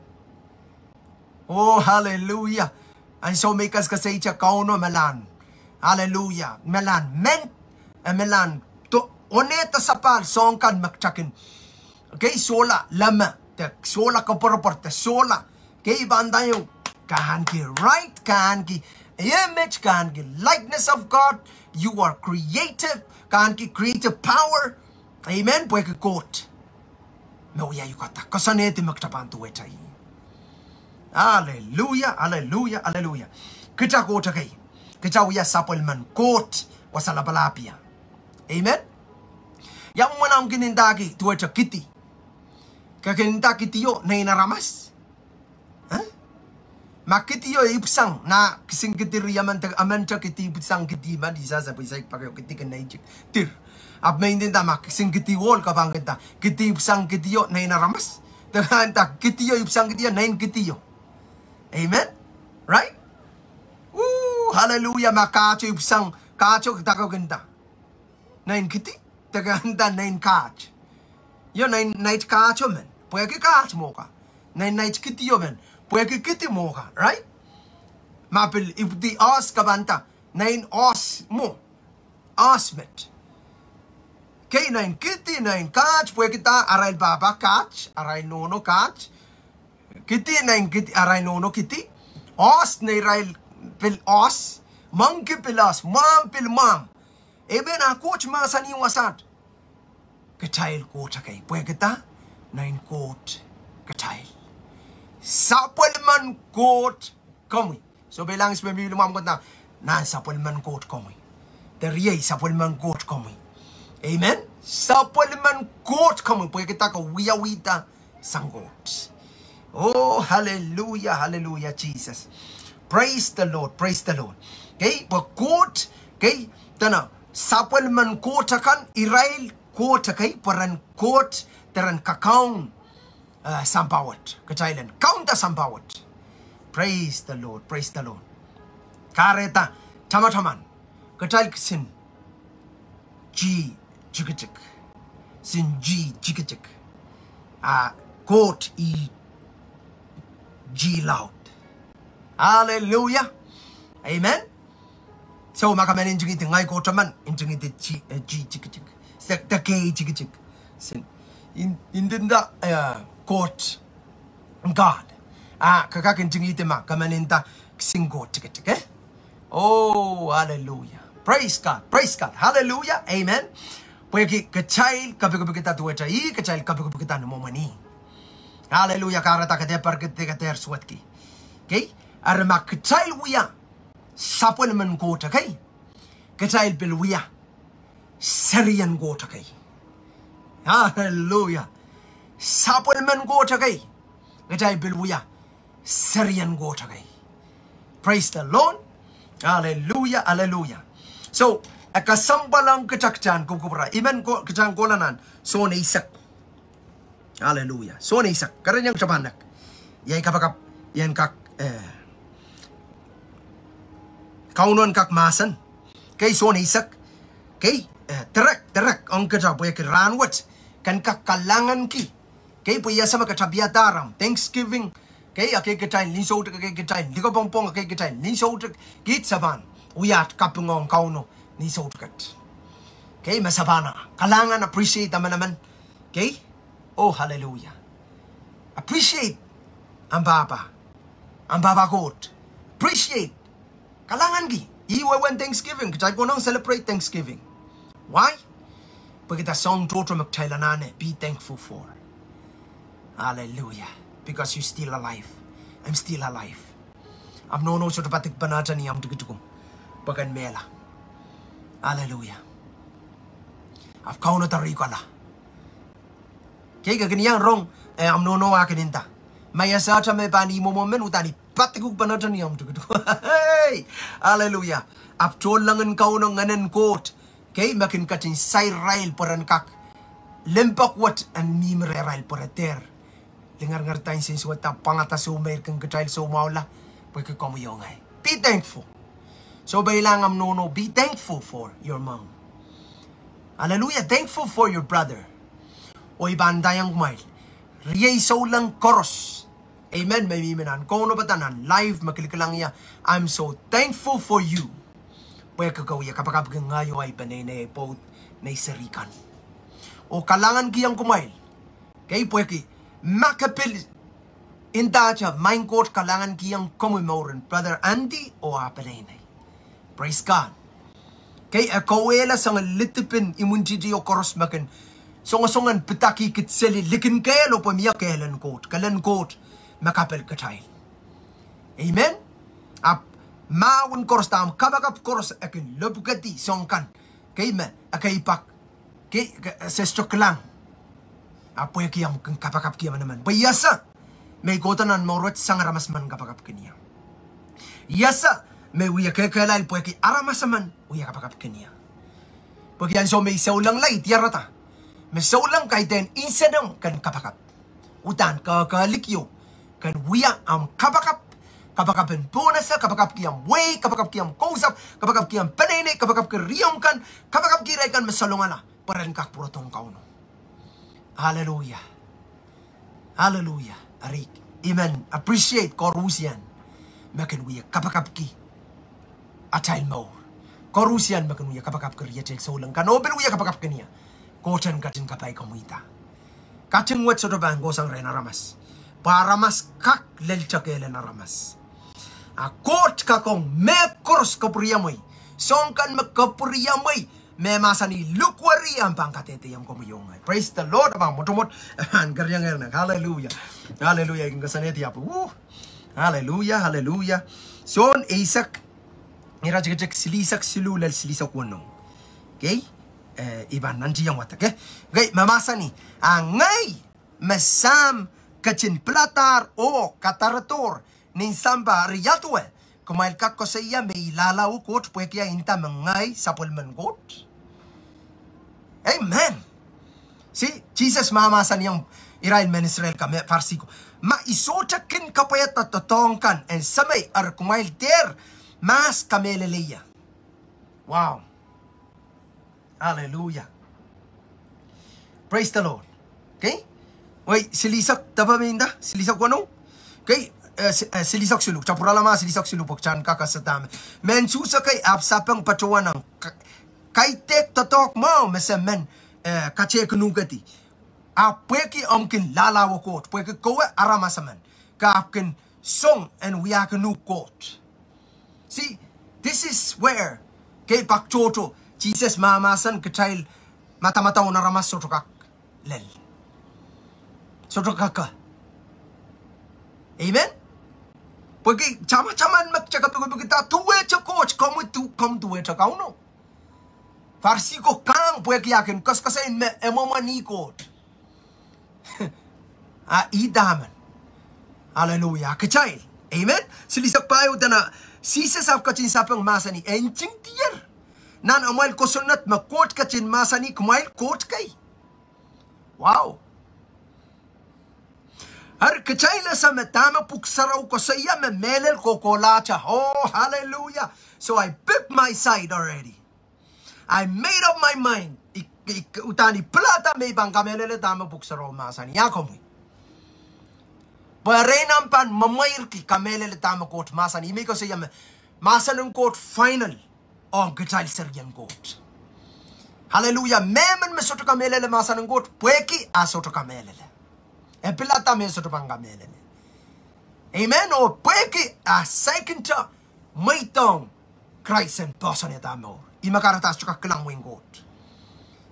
Oh, hallelujah. Ansou me I kaskaseiete Kauno, me lahn, hallelujah, me lahn men, eh, me lahn do, onehda sapahl soahng kan me kitail kin, okay, sohla leme, de sohla koapworopwor, de sohla, okay, I pahn nda ieu, ke ahneki right, ke ahneki image, ke ahneki likeness of God, you are creative, ke ahneki creative power. Amen. Pwehki Koht me wia uhk, koasoanehdi me kitail pahn duwehte ih. Hallelujah, hallelujah, hallelujah. Kitail Koht ekei. Kitail wia sapwellimen Koht wasa lapalap ie. Amen. Ia mwomwen omw kin ndahki duwehte kidi? Ke kin nda kidio nein aramas? Eh? Ma kidio ipwisang, nah kisin kidi riemen, emente kidi ipwisang kidi men, I sehse pwe I saik pak ehu kidi kin neitik dir. Ahpw me I nda ma kisin kidi ohl, ke pahn kin nda kidi ipwisang kidio nein aramas. De ke nda kidio ipwisang kidio nein kidio. Amen. Right? Ooh, hallelujah, ma kahto ipwisang, kahto, de ke kin nda nein kidi, de ke nda nein kaht. Io, nein nait kahto men, pwehki kaht mwo ka. Nein nait kidio men, pwehki kidi mwo ka, right? Ma pil ipwidi oahs, ke pahn nda nein oahs mwo, oahs met. Kei nein kidi, nein kaht, pwehki dah, arail pahpa kaht, arail nohno kaht. Kidi nein kidi, arail nohno kidi. Oahs neirail pil oahs. Mwangki pil oahs, mwahmw pil mwahmw. Amen. A Koht mahsanih wasaht, kitail Koht ekei, pwehki dah, nein Koht kitail. Sapwellimen Koht komwi. So pwe I lang ihs me pil mwahmw, ke nda, nan sapwellimen Koht komwi. De riei, sapwellimen Koht komwi. Amen. Sapwellimen Koht komwi, pwehki dah, ke wiawihda sang Koht. Oh, hallelujah, hallelujah, Jesus. Praise the Lord, praise the Lord. Kei, pwe Koht, kei, dene, sapwellimen Koht akan, irail Koht ekei, pwe ren Koht, de ren kakaun, eh, sampah wet. Kitail en kaunda sampah wet. Praise the Lord, praise the Lord. Kahrehda, tamataman, kitail kisin G tikitik. Sin G tikitik. Ah, Koht ih G laud. Hallelujah. Amen. So ma ke men ntingihdi ngehi Koht emen, ntingihdi G, eh, G tikitik. Se, de K tikitik. Sin, in, nda, eh, Koht, God. Ah, ke kak ntingihdi ma ke men nda kisin Koht tikitik, eh? Oh, hallelujah. Praise God. Praise God. Hallelujah. Amen. Pwehki kitail kapikipikda duwehte ih, kitail kapikipikda ni mwomwen ih. Hallelujah. Kahrehda ke dehr pwarkid, ke dehr suwedki. Kei, eri ma kitail wia sapwellimen Koht ekei, kitail pil wia serien Koht ekei. Hallelujah. Sapwellimen Koht ekei, kitail pil wia serien Koht ekei. Praise the Lord. Hallelujah, hallelujah. So, e kesempwal ong kitail kitail en kupwukupwure. I men ko, kitail en kohla nan Sohn eisek. Hallelujah. Sohn eisek. Kerenieng kitail pahn nek. Iei kapakap, ien kak, eh, Kauno en kak mahsen. Kei Sohn eisek. Kei, eh, direk, direk ong kitail pwehki rahnwet, ken kak kalahnganki. Kei pwe ia same kitail pahn adaram Thanksgiving. Kei, ekei kitail ni soutik, ekei kitail ni kapwongpwong, ekei kitail ni soutik. Kitail pahn wia kaping ong Kauno ni soutik. Kei, me se pahn kalahngan, appreciate emenemen. Kei, oh, hallelujah. Appreciate ahmw pahpa, ahmw pahpa Koht. Appreciate. Kalahnganki. Ih wehwehn Thanksgiving, kitail konehng celebrate Thanksgiving. Why? Pwehki dah, soahng tohto me kitail anahne, be thankful for. Hallelujah. Because you still alive. I'm still alive. Ahmw nohnou sohte padikpene ni ahmw tikitikom. Pwe ken mehla. Hallelujah. Ahpw Kauno doareikala. Kei, ke kin iang rong, eh, ahmw nohnou ah kin nda, ma ia sehse me pahn ih mwomwen men, udahn I padikuk pahn aten iang tikitik. Hei, hallelujah. Ahpw tohnleng en Kauno, Ngehn en Koht, kei, me kin ketin sair irail pwe ren kak limpoak wet en mihmi rehrail pwe re dehr lingeringer da, nsensuwed da, pwangada soh, me kin kitail soumwahula pwehki komwi oh ngehi. Be thankful. Soh, pwe ilahng ahmw nohno, be thankful for your mom. Hallelujah. Thankful for your brother. Oh I pahn ndaiong kumwail, riei souleng koaros, amen, me mihmi nan kaunopada, nan live, me kilikilang ie, I'm so thankful for you. Pwehki ke wie kapakapki ngehi oh ahi peneinei, pwoud nei seri kan. Oh kalahngankihong kumwail, kei, pwehki ma ke pil ndahte, Maing Koht kalahngankihong komwi mouren brother Andy oh ah peneinei. Praise God. Kei, e kauwehla soangen lidipin imwintihtio koaros me kin songosong en pidakihkit seli likin kehl, oh pwe mie kehl en Koht, kehlen Koht me kapel kitail. Amen. Ahpw mahwen koaros, dahme kapakap koaros, e kin lopwukedi soahng kan, kei, me ekei pak, kei, ke, se sohte kilang. Ahpw pwehki omw kin kapakapki emenemen, pwe I ese me I kohdo nan mour wet sang aramas emen kapakapkin ie. I ese me I wie kehkehlail pwehki aramas emen wie kapakapkin ie. Pwehki ansou me I soulengla, I diarada me souleng kaidehn nsenamwahu ken kapakap. Uhdahn ke, ke likiong ken wia omw kapakap, kapakap en pohnese, kapakapki omw wehi, kapakapki omw kousapw, kapakapki omw peneinei, kapakapki riomw kan, kapakapki irail kan me salongala pwe ren kak pwurodohng Kauno. Hallelujah. Hallelujah. Eri I men appreciate koaruhsie me kin wie kapakapki atail mour. Koaruhsie me kin wie kapakapki riatail souleng kan oh pil wie kapakapkin ie. Koht en ketin kapai komwi da. Cutting wet sohte pahn kohsang rehn aramas, pwe aramas kak lel tekehlen aramas. A Koht kak ong mehkoaros kapwuriamwei, soahng kan me kapwuriamwei, me mahsanih lukweri, ahmw pahn kadehdehiong komwi oh ngehi. Praise the Lord. Ahpw mwotomwot e pahn keriangehr nang. Hallelujah. Hallelujah. I kin koasoanehdi ahpw, uh, hallelujah, hallelujah. Sohn eisek, iretikitik silihsek siluh lel silihsek weneu. Kei, I pahn nantihong wadek, kei, me mahsanih, a ngehi me Sahm ketin piladahr oh kadarodohr nin sampah, eri ia duwe kumwail kak koasoia me I lahlahwe Koht pwehki I nda me ngehi sapwellimen Koht? Amen. See, Sises mahmahsanihong irail mehn Israel kan, me Parisi ko, ma I sohte kin kapwaiada doadoahk kan en Semei, eri kumwail dehr mahs kamehlele ie. Wow. Hallelujah. Praise the Lord. Kei, wei, silihsek depe me I nda, silihsek weneu? Kei, silihsek siluh, kitail pwurala mah silihsek siluh pwe kitail en kak ese dahme mehn Suhs kei ahpw sapeng patohwanehng, kaidehk doadoahk mwahu me se men katehkinukedi. Ahpw pwehki omw kin lahlahwe Koht, pwehki kowe aramas emen, ke ahpw kin song en wiahkin uhk Koht. See, this is where, kei, pak tohto Sises mahmahsen kitail, madamadauen aramas sohte kak lel, sohte kak. Amen. Pwehki tamataman me kitail kapikipikda duwehte Koht, komw duwehte Kauno. Parisi ko kang pwehki e kin koasoakoasoia me e mwomwen ih Koht. A ih dahmen. Hallelujah. Kitail, amen. Silihsek pahieu dene Sises ahpw ketin sapeng mahsanih, e ntingdier nan amwail kosonned me Koht ketin mahsanih kumwail koht kei. Wow. Eri kitail ese me dahme Pwuhk Sarawi koasoia me mehlel kohkohlahte. Oh, hallelujah. So I pick my side already. I made up my mind. I, I, uhdahn I pilada me I pahn kamehlele dahme Pwuhk Sarawi mahsanih. Ia komwi? Pwe erein omw pahn mwemweirki kamehlele dahme Koht mahsanih, me I koasoia me mahsen en Koht final ong kitail serien Koht. Hallelujah. Mehmen me sohte kamehlele mahsen en Koht pwehki a sohte kamehlele. E pilada me e sohte pahn kamehlele. Amen. Oh pwehki a saikinte mweidohng Krais en poahsoanehda mour, ih me kahrehda e sohte kak kilang wehin Koht.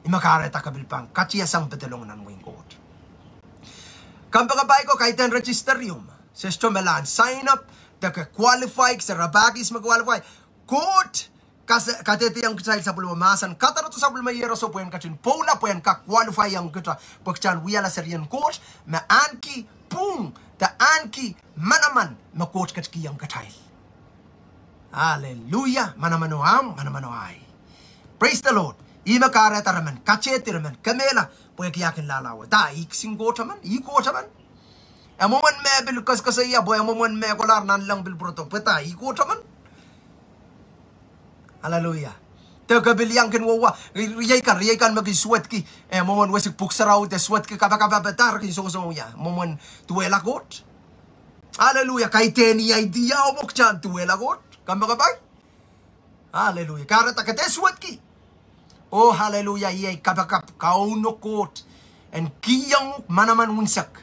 Ih me kahrehda ke pil pahn katiasang pedolong nan wehin Koht. Kompoakepahi ko, kaidehn register ieu me se sohte me lahn sign up de ke qualify, se rapahkis me qualify. Koht kadehdehiong kitail sapwellime mahsen, kadarodo sapwellime ieroso pwe en ketin pwoula pwe en kak qualify ong kitail pwe kitail en wiahla serien Koht me ahneki pwung de ahneki manaman me Koht ketikihong kitail. Aleluia. Manaman o ahmw, manaman o ahi. Praise the Lord. Ih me kahrehda re men katehdi, re men kemehla, pwehki e kin lalawe. Da, ih kisin Koht emen, ih Koht emen. E mwomwen me pil koasokoasoia, pwe e mwomwen me kolahr nanleng pil pwurodo, pwe da, ih Koht emen. Aleluia. De ke pil iang kin wehwe, riei kan, riei kan me kin suwedki, eh, mwomwen wesik pwuhk sarawi de suwedki kapakap, pwe da, re kin songosong ia, mwomwen duwehla Koht. Aleluia. Kaidehn ia, idiahu mwo kitail en duwehla Koht. Kompoakepahi. Aleluia. Kahrehda ke dehr suwedki. Oh, aleluia. Iei kapakap, Kauno Koht en kihong uhk manaman unsek.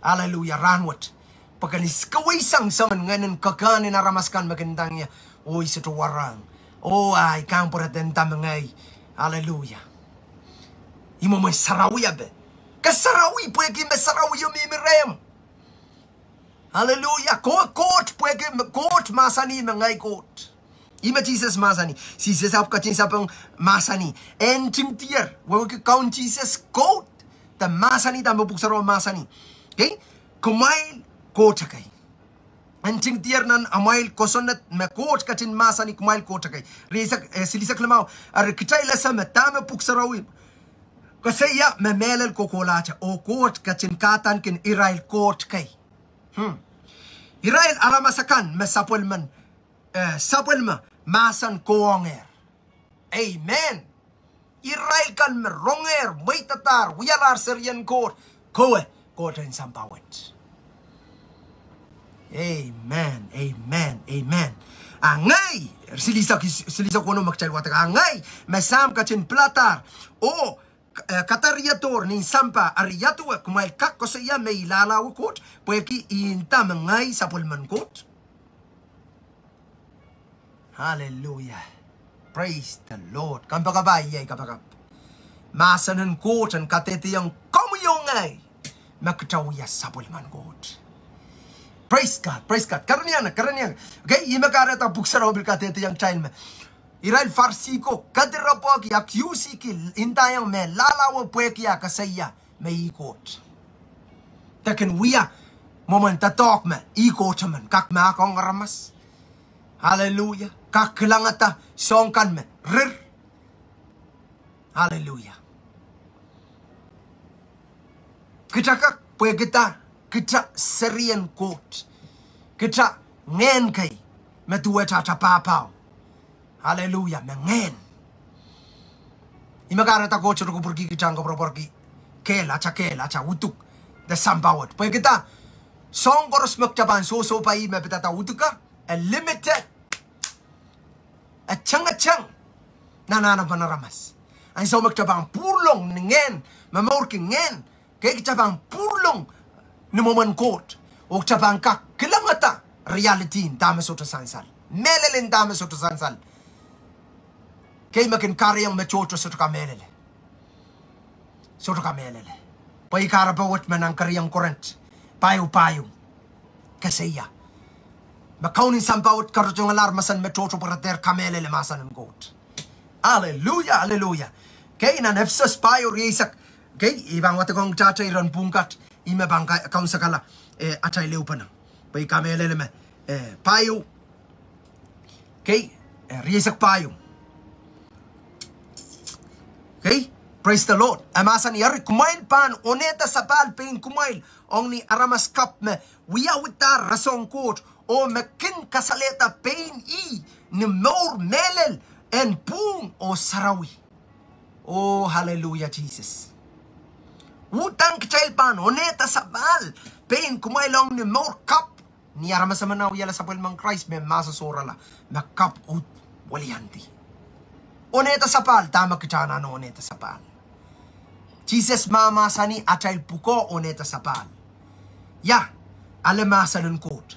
Aleluia. Rahnwet. Pwe ke en iskewei sang soangen ngehnen kekehn en aramas kan me kin ndahng ie, oh, I sohte warohng. Oh, ah, I kang pwurehng nda me ngehi. Aleluia. I mwomwen sarawi ape. Ke sarawi pwehki me sarawi o mihmi rehmw. Aleluia. Ko Koht pwehki me Koht mahsanih me ngehi Koht. Ih me Sises mahsanih. Sises ahpw ketin sapeng mahsanih. E ntingdier, wehwehki Kaun Sises Koht, de mahsanih dahme pwuhk sarawi mahsanih. Okay? Kumwail Koht ekei. E ntingdier nan amwail kosonned me Koht ketin mahsanih kumwail Koht ekei. Riesek, eh, silihsek limau. Eri kitail ese me dahme pwuhk sarawi koasoia me mehlel kohkohlahte, oh Koht ketin kahdaneki irail Koht kei. Hmm. Irail aramas akan me sapwellimen, eh, sapwellime mahsen kohiengehr. Amen. Irail kan me rongehr, mweidadahr, wialahr serien Koht, kowe Koht en sampah wet. Amen, amen, amen. A ngehi, silihsek, silihsek weneu me kitail wadek, a ngehi me Sahm ketin piladahr oh, eh, kadariehdohr nin sampah, eri ia duwe kumwail kak koasoia me I lahlahwe Koht, pwehki I nda me ngehi sapwellimen Koht. Hallelujah. Praise the Lord. Kompoakepahi, iei kapakap. Mahsen en Koht en kadehdehiong komwi oh ngehi me kitail wia sapwellimen Koht. Praise God, praise God. Kerenieng, kerenieng. Okay, ih me kahrehda pwuhk sarawi pil kadehdehiong kitail me irail Farisi ko kedirepwehki, accuse-ki, ndaiong me lahlahwe pwehki e koasoia me ih Koht. De kin wia mwomwen doadoahk me ih Koht emen, kak mahkohng aramas. Hallelujah. Kak kilangada soahng kan me rir. Hallelujah. Kita kak, pwehki da, kita serien Koht. Kita ngehn kei me duwehte ata pahpao. Hallelujah, me ngehn. Ih me kahrehda Koht sohte kupwurki kita en koapworopworki kehl, ata kehl, ata uduk de sampah wet. Pwehki da, soahng koaros me kita pahn sohsohpai me pidada uduka, e limited. E tengeteng nan anahnepen aramas. Ansou me kita pahn pwurlong ni ngehn, momourki ngehn, kei kita pahn pwurlong ni mwomwen Koht, oh kita pahn kak kilangada reality en dahme sohte sansal, mehlel en dahme sohte sansal. Kei me kin kahrehiong me tohto sohte kamehlele. Sohte kamehlele. Pwe ih kahrepe wet me nan keriau en Korint pahieu, pahieu, koasoia me kaunen sampah wet karuhngalahr mahsen me tohto pwe re dehr kamehlele mahsen en Koht. Hallelujah, hallelujah. Kei nan Episos pahieu rieisek. Kei, I pahn wadekohng kitail iren pwuhng kat, ih me pahn ka-, kaunsekala, eh, atail ehupene. Pwe I kamehlele me, eh, pahieu. Kei, eh, rieisek pahieu. Kei, praise the Lord. E mahsanih, eri kumwail pahn onehda sapahl pein kumwail ong ni aramas kapw me wiawihdahr rasehng Koht, oh me kin kasalehda pein ih ni mour mehlel en pwuhng oh sarawi. Oh, hallelujah, Sises. Uhdahn kitail pahn onehda sapahl pein kumwail ong ni mour kapw. Ni aramas emen wiahla sapwellimen Krais me mahso sohrala, me kapw uhd weliandi. Onehda sapahl, dahme kita anahne onehda sapahl? Sises mahmahsanih atail pwukoa onehda sapahl. Ia, ale mahsen en Koht.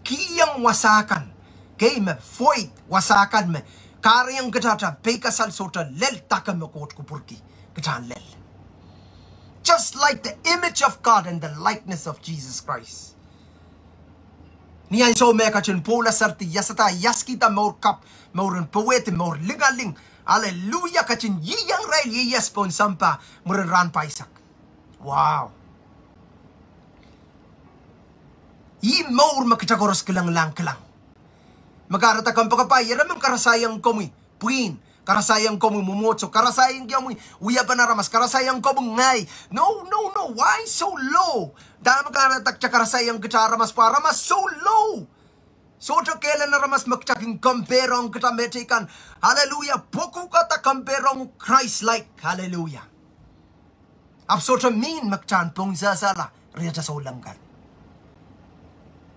Kihong wasa kan, kei me void wasa kan me kahrehiong kitail ata peikasal sohte lel dahkei me Koht kupwurki kita en lel. Just like the image of God and the likeness of Jesus Christ. Ni ansou me ketin pwoula serdi, iasada, iaskihda mour kapw, mour en powehdi, mour lingaling. Hallelujah, ketin ieiang irail ieias pohn sampah mwurin rahn pahisek. Wow. Ih mour me kita koaros kilenglahng kilang. Me kahrehda kompoakepahi, ire men karasaiong komwi pwihn, karasaiong komwi mwomwohdiso, karasaiong komwi wiepen aramas, karasaiong komwi ngehi. No, no, no, why so low? Dahme kahrehda kita karasaiong kita aramas, pwe aramas so low. Sohte kehl en aramas me kita kin compare ong kita mehteikan. Aleluia. Pwekukada compare ong Christ-like. Aleluia. Ahpw sohte mihn me kita en pwung sehsehla riehte souleng kan.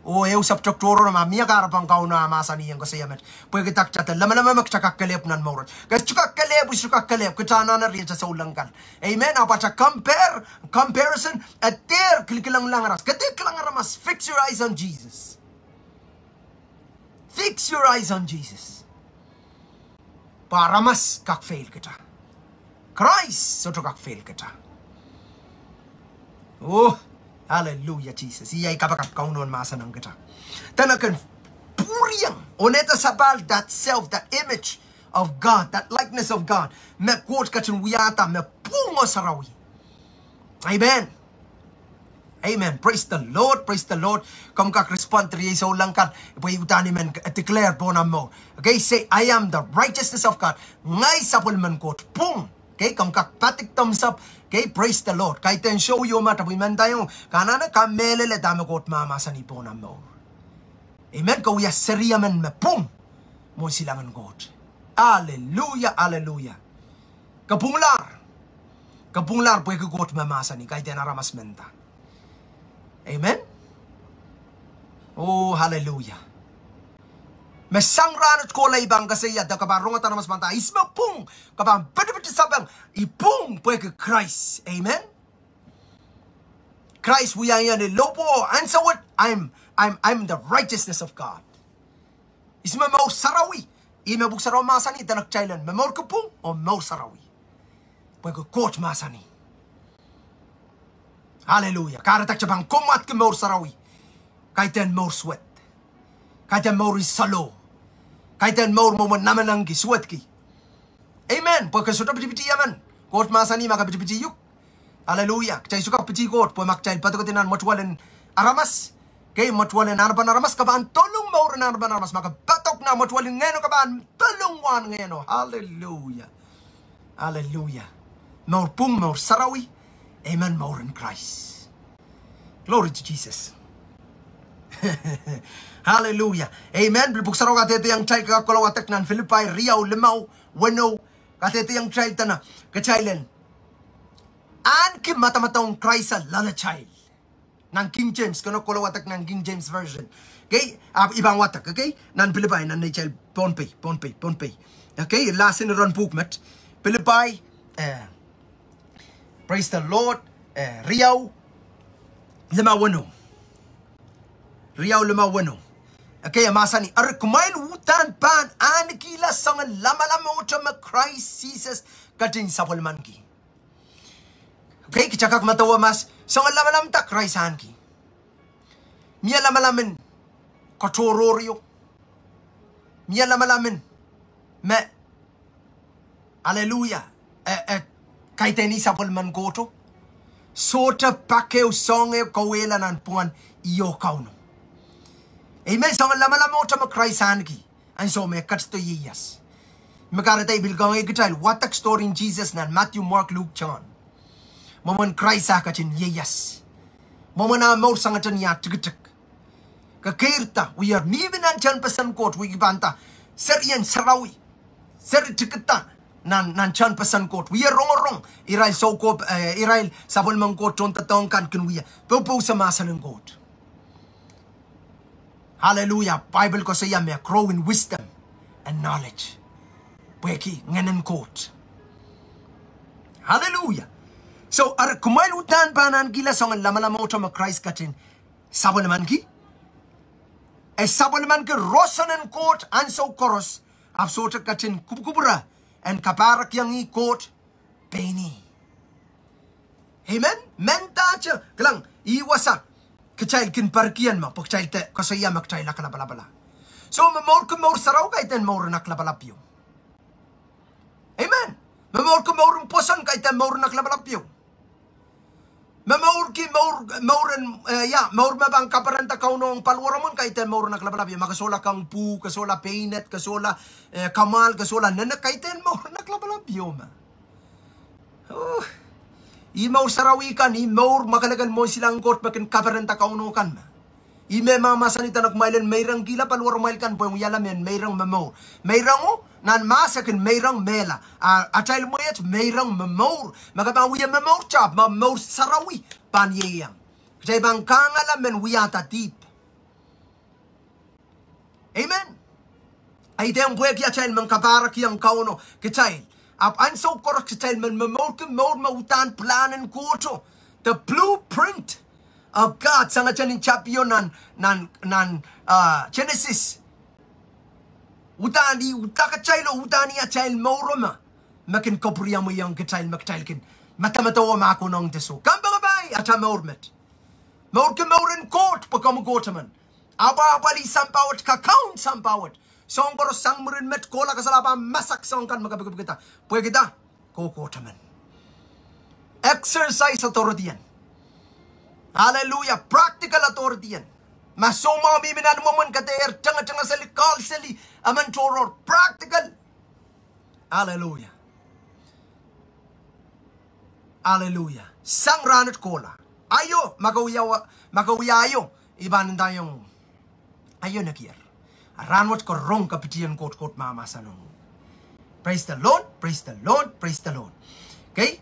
Oh, ehu subject tohrohr ma mie kahrepen Kauno ah mahsanihong koasoia met. Pwehki kita de lemeleme me kita kak kelehpw nan mour wet. Ke sohte kak kelehpw, sohte kak kelehpw, kita anahne riehte souleng kan. Amen. Ahpw ata compare, comparison, e dehr kilikilenglahng aramas. Ke dehr kilang aramas, fix your eyes on Jesus. Fix your eyes on Jesus. Pwe aramas kak fail kita. Christ sohte kak fail kita. Oh, hallelujah, Jesus. Iei ai kapakap Kauno en mahsen ong kita. Dene ken pwuriong, onehda sapahl that self, that image of God, that likeness of God, me Koht ketin wiahda me pwung oh sarawi. Amen. Amen. Praise the Lord. Praise the Lord. Komw kak respond riei souleng kan, pwe I uhdahn I men declare pohn omw mour. Okay, say, I am the righteousness of God. Ngehi sapwellimen Koht, pwung. Okay, komw kak padik thumbs up. Okay, praise the Lord. Kaidehn show ieu ma tapwi mendaiong, ke anahne kamehlele dahme Koht mahmahsanih pohn omw mour. Amen. Ke wia seriemen me pwung mwohn silangin Koht. Aleluia, aleluia. Ke pwunglahr. Ke pwunglahr pwehki Koht me mahsanih, kaidehn aramas menda. Amen. Oh, aleluia. Me sang rahnwet kohla I pahn koasoia de ke pahn rongada aramas pahn nda, ihs me pwung? Ke pahn pitipiti sapeng, I pwung pwehki Krais. Amen. Krais wiahiong ni lohpwuo ansou wet, I'm, I'm, I'm the righteousness of God. Ihs me mour sarawi? Ih me Pwuhk Sarawi mahsanih, dene kitail en momourki pwung oh mour sarawi. Pwehki Koht mahsanih. Aleluia. Kahrehda kita pahn kommwadki mour sarawi, kaidehn mour suwed, kaidehn mour en saloh, kaidehn mour mwomwen namenengki, suwedki. Amen. Pwe ke sohte pitipiti emen. Koht mahsanih ma ke pitipiti uhk. Aleluia. Kitail sohte kak piti Koht pwe ma kitail padokedi nan mwetuwel en aramas, okay, mwetuwel en anahnepen aramas, ke pahn dolung mour en anahnepen aramas. Ma ke padok nan mwetuwel en Ngehno, ke pahn dolung wahn Ngehno. Aleluia. Aleluia. Mour pwung, mour sarawi. Amen. Mour en Krais. Glory to Jesus. Aleluia. Amen. Pil Pwuhk Sarawi kadehdehiong kitail, ke kak kohla wadek nan Filipai riau limau weneu, kadehdehiong kitail dene kitail en ahneki madamadau en Krais loalatail. Nan King James, ke kohla wadek nan King James Version. Okay, ahpw I pahn wadek, okay, nan Filipai, nan neitail Pohnpei, Pohnpei, Pohnpei. Okay, lasin iren pwuhk met. Filipai, eh, praise the Lord, eh, riau limau weneu. Riau limau weneu. Okay, e mahsanih, eri kumwail uhdahn pahn ahnekihla soangen lamalamehte me Krais Sises ketin sapwellimaniki. Okay, kita kak medewe mas, soangen lamalam da Krais ahneki? Mie lamalam en katohrohrio. Mie lamalam en me, aleluia, eh, eh, kaidehn ih sapwellimen Kohto. Sohte pak ehu soahng ehu kauwehla nanpwungen ih oh Kauno. Amen. Soangen lamalamehte me Krais ahneki ansou me e ketido ieias. Me kahrehda I pil kangoange kitail wadek story en Sises nan Matthew, Mark, Luke, John. Mwomwen Krais ah ketin ieias. Mwomwen ah mour sangete ni ah tikitik. Ke keirda, wia mihmi nan tehnpesen Koht, wia kipanta, serien sarawi, seri tikida nan, nan tehnpesen Koht, wia rongorong irail soukohp, eh, irail sapwellimen Koht tohndoadoahk kan kin wia popohsa mahsen en Koht. Aleluia. Bible koasoia me grow in wisdom and knowledge. Pwehki ngehn en Koht. Aleluia. So, eri kumwail uhdahn pahn ahnekihla soangen lamalamehte me Krais ketin sapwellimaniki. E sapwellimaniki roson en Koht ansou koaros, ahpw sohte ketin kupwukupwure en kapahrekiong ih Koht pein ih. Amen. Mendahte, kilang, ih wasa kitail kin perkihong ma, pwe kitail de koasoia me kitail aklapalapala. So, momourki mour sarawi kaidehn mour en aklapalap ieu. Amen. Momourki mour en pwoson kaidehn mour en aklapalap ieu. Momourki mour, mour en, eh, ia, mour me pahn kaperenda Kauno ong paliwaromwen, kaidehn mour en aklapalapio. Ma ke sohla kang pwuh, ke sohla peined, ke sohla, eh, kamwahl, ke sohla nenek, kaidehn mour en aklapalapio me. Oh. Ih mour sarawi kan, ih mour mwakelekel mwohn silangin Koht me kin kaperenda Kauno kan me. Ih me mahmahsanih dene kumwail en meirongkihla paliwaromwail kan pwehn wiahla mehn meirong momour. Meirongo, nan mahs e kin meirong mehla. A, atail mweht meirong momour. Ma ke pahn wia momour, ahpw ma mour sarawi pahn ieiang, kitail pahn kangala mehn wiahda dihp. Amen. Idehn pwehki atail men kapahrek ong Kauno kitail. Ahpw ansou koaros kitail men momourki mour me uhdahn pilahn en Kohto. The blueprint of God, sangete ni tapio nan, nan, nan, ah, Genesis. Uhdahn ih, uhdahn kitail, uhdahn ih atail mour me, me kin kapwuriamwei ong kitail, me kitail kin madamadau oh mahkohng de soh. Kompoakepahi atail mour met. Mourki mour en Koht, pwe komwi Koht emen. Apwahpwalih sampah wet, kakaun sampah wet. Soahng koaros sang mwurin met kohla, kasal, ah pahn masak soahng kan me ke pikipikada. Pwehki dah? Ke Koht emen. Exercise authority en. Hallelujah. Practical authority en. Ma soumwahu mihmi nan imwomwen, ke dehr tengetenge seli, call seli emen tohrohr. Practical. Hallelujah. Hallelujah. Sang rahnwet kohla. Aio, ma ke wia, ma ke wia aio, I pahn ndaiong, aio nekier. A rahnwet ke rong kapitien Koht, Koht mahmahsanihong. Praise the Lord, praise the Lord, praise the Lord. Okay?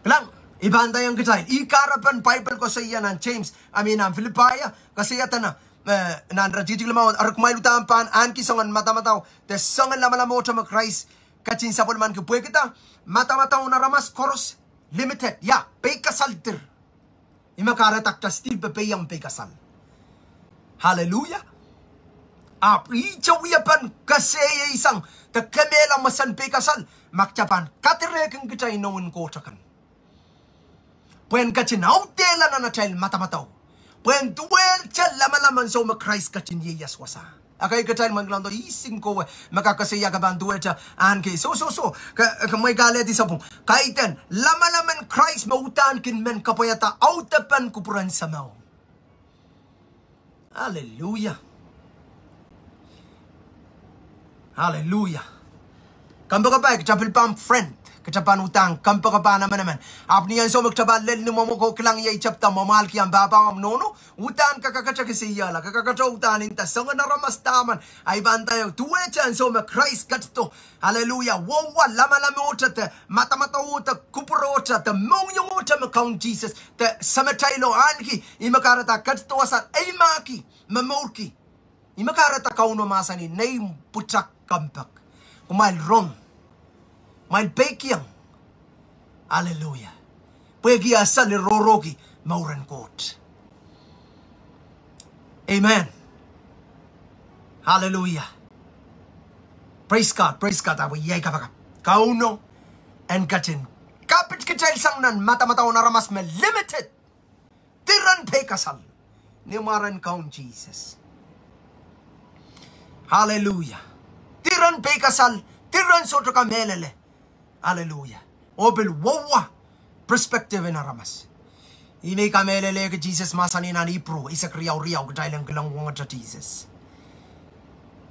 Kilang, I pahn ndaiong kitail, ih kahrepen Bible koasoia nan James, I mean, nan Filipai, koasoia dene, eh, nan iretikitik limau, eri kumwail uhdahn pahn ahneki soangen madamadau de soangen lamalamehte me Krais ketin sapwellimaniki. Pwehki dah? Madamadau en aramas koaros limited, ia, peikasal dir. Ih me kahrehda kitail still peiong peikasal. Hallelujah. Ahpw ihte wiepen kesehie sang de kemehla mwesen peikasal, ma kitail pahn kadirehkin kitail inoun Koht akan. Pwehn ketin audehla nan atail madamadau. Pwehn duwehte lamalam ansou me Krais ketin ieias wasa. Ekei kitail men kilang do, ih singkowe me kak koasoia ke pahn duwehte ahneki. Soh, soh, soh. Ke, ke mwein kalehdi sapwung. Kaidehn lamalam en Krais me uhdahn kin men kapwaiada audepen kupwuren Sahmo. Hallelujah. Hallelujah. Kompoakepahi, kitail pil pahn friend, kitail pahn uhdahn kompoakepahn emenemen. Ahpw ni ansou me kitail pahn lel ni mwomwe, ke kilang, iei tapda mwamwahlki ahmw pahpa, ahmw nohno, uhdahn ke kakete kisehla, ke kakete uhdahn nda soangen aramas dah men. Ahi pahn ndaiong, duwehte ansou me Krais ketido. Hallelujah. Wohwa lamalamehte de madamadauhte, kupwurohte de mohngiongehte me Kaun Sises de Samatailo ahneki, ih me kahrehda ketido wasa, eimahki, momourki. Ih me kahrehda Kauno mahsanih, nei pwutak kompoak. Kumwail rong. Kumwail peikiong. Hallelujah. Pwehki e sali rohrohki mouren Koht. Amen. Hallelujah. Praise God, praise God. Ahpw iei kapakap. Kauno en ketin kapit kitail sang nan madamadau en aramas me limited. Diren peikasal ni mwaren Kaun Sises. Hallelujah. Diren peikasal, diren sohte kamehlele. Hallelujah. Oh pil wohwa perspective en aramas. Ih me I kamehlelehki Sises mahsanih nan Ipru eisek riau riau, kitail en kilangoangete Sises.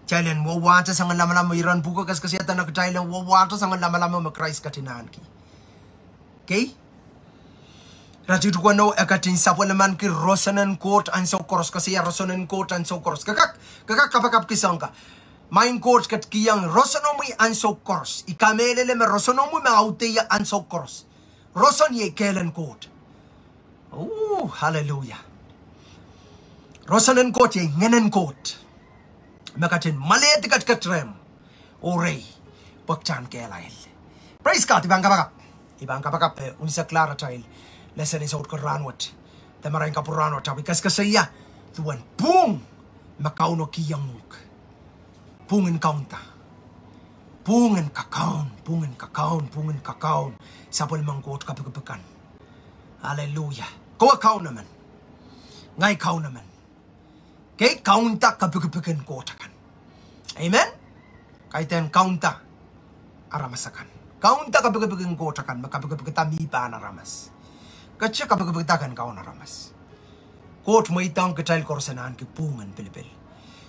Kitail en wohwate soangen lamalam, iren pwuko koasokoasoia dene kitail en wohwate soangen lamalam me Krais ketin ahneki. Okay? Iretikitik weneu, e ketin sapwellimaniki rosonen Koht ansou koaros, koasoia rosonen Koht ansou koaros. Ke kak, ke kak kapakapki soang ka. Maing Koht, ke kihong rosonomwi ansou koaros. I kamehlele me rosonomwi me audeie ansou koaros. Roson iei kehlen Koht. Oh, hallelujah. Rosonen Koht iei Ngehnen Koht me ketin mwalehdi ketiket rehmw oh rehi, pwe kitail en kehlail. Praise God, I pahn kapakap. I pahn kapakap, eh, unseklahr atail lesen en sout ko rahnwet de marain kapwur rahnwet, ahpw I koasokoasoia duwen pwung me Kauno kihong uhk. Pwung en kaunda. Pwung en kakaun, pwung en kakaun, pwung en kakaun. Sapwellimen Koht kapikipik kan. Hallelujah. Kowe kaun emen. Ngehi kaun emen. Okay, kaunda kapikipiken Koht akan. Amen. Kaidehn kaunda aramas akan. Kaunda kapikipiken Koht akan, me kapikipikda mi pahn aramas. Kete kapikipikda ken kaun aramas. Koht mweidohng kitail koaros en ahneki pwungen pilipil.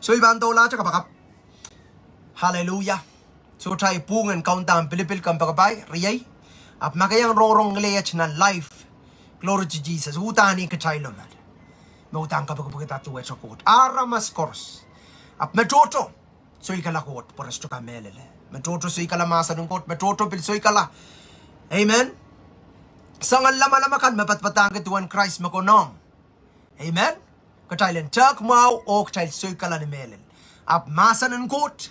So I pahn doulahte kapakap. Hallelujah. Sohte ei pwungen kaunda pilipil kompoakepahi, riei. Ahpw ma ke iang rongorong ngileiet nan live. Glory to Jesus. Uhdahn ih kitail lomad. Me uhdahn kapikipikda duwehte Koht. Aramas koaros. Ahpw me tohto soikala Koht, pwe re sohte kamehlele. Me tohto soikala mahsen en Koht, me tohto pil soikala. Amen. Soangen lamalam akan me padapadahngki duwen Krais me konehng. Amen. Kitail en tehk mwahu oh kitail soikala ni mehlel. Ahpw mahsen en Koht,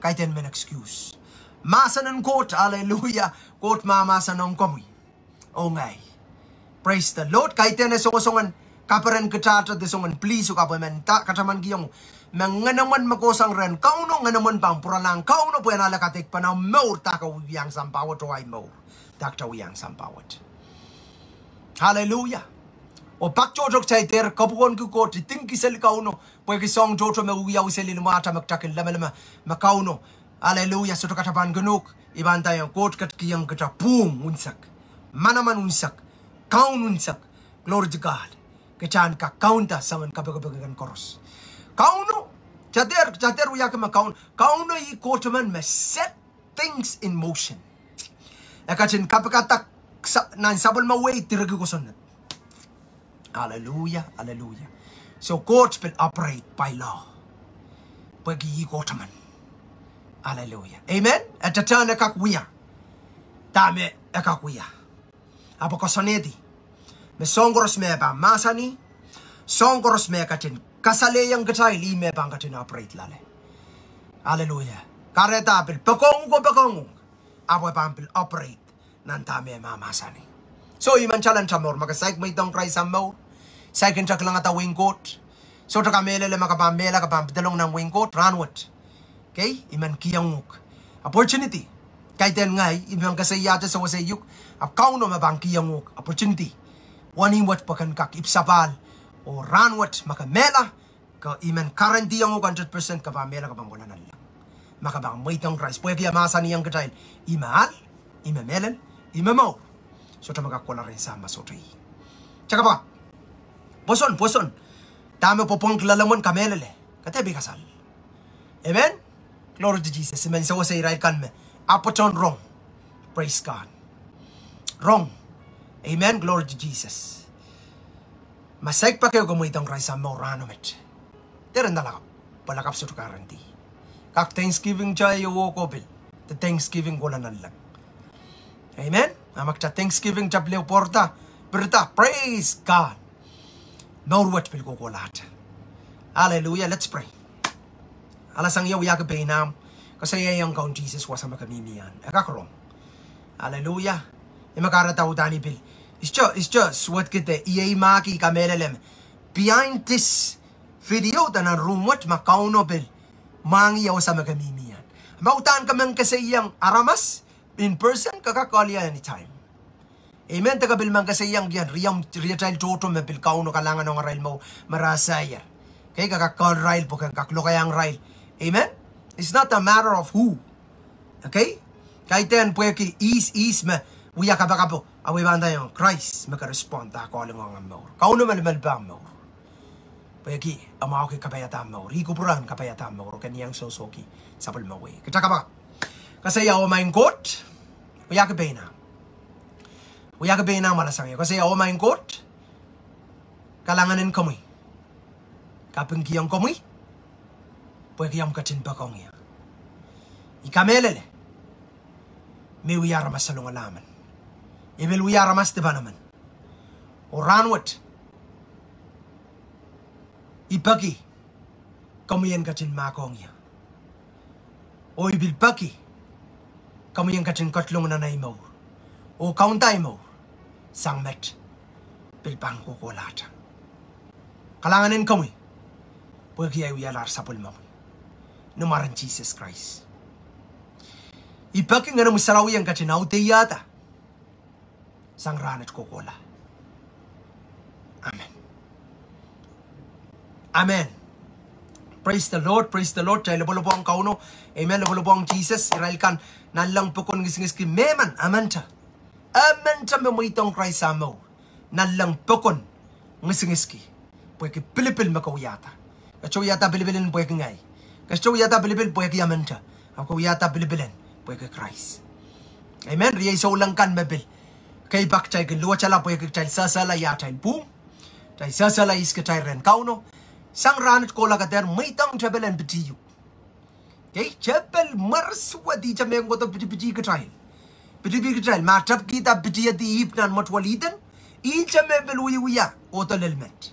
kaidehn men excuse. Mahsen en Koht, hallelujah, Koht me mahsanihong komwi oh ngehi. Praise the Lord. Kaidehn e songosong en kaperen kitailda de soangen please oh kapwe men da, katamankiong. Me ngenemwen me kohsang rehn Kauno, ngenemwen pahn pwuralahng Kauno pwe en ale kadeik pahn mour dahkot wiahiong sampah wet oh ahi mour dahkot wiahiong sampah wet. Hallelujah. Oh pak tohto kitail dehr kapwukonki Koht, idingki seli Kauno, pwehki soahng tohto me wiawi seli ni mwahta me kitail kin lemeleme me Kauno, hallelujah, sohte katapan kin uhk. I pahn ndaiong Koht ketikihong kitail pwung unsek, manaman unsek, kaun unsek. Glory to God. Kitail en kak kaunda soangen kapikipik kan koaros. Kauno, kitail dehr, kitail dehr wiahki me Kaun, Kauno ih Kohtemen me set things in motion. E ketin kapikada nan sapwellime wehi, direkihong kosonned. Hallelujah, hallelujah. So Koht pil operate by law. Pwehki ih Kohtemen. Hallelujah. Amen. E tehtehn e kak wia dahme e kak wia. Ahpw koasoanehdi me soahng koaros me e pahn mahsanih, soahng koaros me e ketin kasalehiong kitail, ih me e pahn ketin operate loale. Hallelujah. Kahrehda pil poakohng uhk oh poakohng uhk, ahpw e pahn pil operate nan dahme e mahmahsanih. So I men challenge mour, ma ke saik mweidohng Krais ahmw mour, saik nta kilangada wehin Koht, sohte kamehlele, ma ke pahn mehla ke pahn pedolong nan wehin Koht rahnwet. Okay, I men kihong uhk opportunity. Kaidehn ngehi, I men koasoiahte sewese uhk, ahpw Kauno me pahn kihong uhk opportunity. Wenihmwet pwe ken kak ipwsapahl, oh rahnwet ma ke mehla, ke, I men guarantee uhk hundred percent ke pahn mehla, ke pahn kohla nanleng. Ma ke pahn mweidohng Krais, pwehki e mahsanihong kitail, I me ahl, I me mehlel, I me mour. Sohte me kak kohla rehn Sahm ma sohte ih. Kitail kapakap. Pwoson, pwoson. Dahme pwopwongki loalemwen, kamehlele, ke dehr pil kasal. Amen. Glory to Jesus. I men sewese irail kan me ahpw patohwan rong. Praise God. Rong. Amen. Glory to Jesus. Ma saik pak ehu ke mweidohng Krais ahmw mour rahno met, dehr nda lakapw, pwe lakapw sohte guarantee. Kak Thanksgiving kitail oh ko pil, de Thanksgiving kohla nanleng. Amen. A ma kitail Thanksgiving kitail pil ehu pwoarda, pirida, praise God, mour wet pil kohkohlahte. Hallelujah. Let's pray. Alasang ie, wiahki pein ahmw, koasoiaiong Kaun Sises wasa me ke mihmi ahn, e kak rong. Hallelujah. I me kahrehda uhdahn I pil, I sohte, I sohte suwedki de I eimahki, I kamehlele me behind this video de nan room wet ma Kauno pil mwahngih ie wasa me ke mihmi ahn. Ma uhdahn ke men koasoiaiong aramas in person, ke kak call ie anytime. Amen. De ke pil men koasoiaiong ien, riatail tohto me pil Kauno kalahngan ong arail mour me re saier, okay, ke kak call irail pwe ke kak lokaiahng irail. Amen. It's not a matter of who. Okay. Kaidehn pwehki ihs ihs me wia kapakapo, ahpw I pahn ndaiong Krais me ke respond ah calling ong ahmw mour. Kauno melimelipe ahmw mour. Pwehki e mwahuki kapaiada ahmw mour. Ih kupwuren kapaiada ahmw mour, oh ken iang sohsohki sapwellime wehi. Kitail kapakap. Koasoia, oh Maing Koht, wiahki pein ahmw. Wiahki pein ahmw, alasang ie. Koasoia, oh Maing Koht, kalahngan en komwi, kapingkihong komwi pwehki omw ketin poakohng ie. I kamehlele me I wia aramas salongala men. I pil wia aramas dipan emen. Oh rahnwet I peki komwi en ketin mahkohng ie. Oh I pil peki komwi en ketin ketilong nan ahi mour oh kaunda ahi mour sang met pil pahn kohkohlahte. Kalahngan en komwi pwehki ahi wialahr sapwellimomwi. Ni mwaren Sises Krais I peki Ngenomwi Sarawi en ketin audehda sang rahnwet kohkohla. Amen. Amen. Praise the Lord, praise the Lord. Kitail lopwolopwohng Kauno. Amen. Lopwolopwohng Sises. Irail kan nanleng pokon ngisingiski, mehmen, emente, emente me mweidohng Krais ah mour, nanleng pokon ngisingiski pwehki pilipil me ke wiahda. Ke sohte wiahda pilipil en pwehki ngehi. Ke sohte wiahda pilipil pwehki emente. Ahpw ke wiahda pilipil en pwehki Krais. Amen. Riei souleng kan me pil kei pak kitail kin luwetala pwehki kitail sehsehla ia atail pwung, kitail sehsehla ihs kitail rehn Kauno. Sang rahnwet kohla ke dehr mweidohng tepel en pitih uhk. Kei, tepel mwersuwed ihte me kohdo pitipitih kitail. Pitipitih kitail, ma tepkihda pitihedi ipw nan mwetuwel Ihden, ihte me pil wiewia kohdo lel met.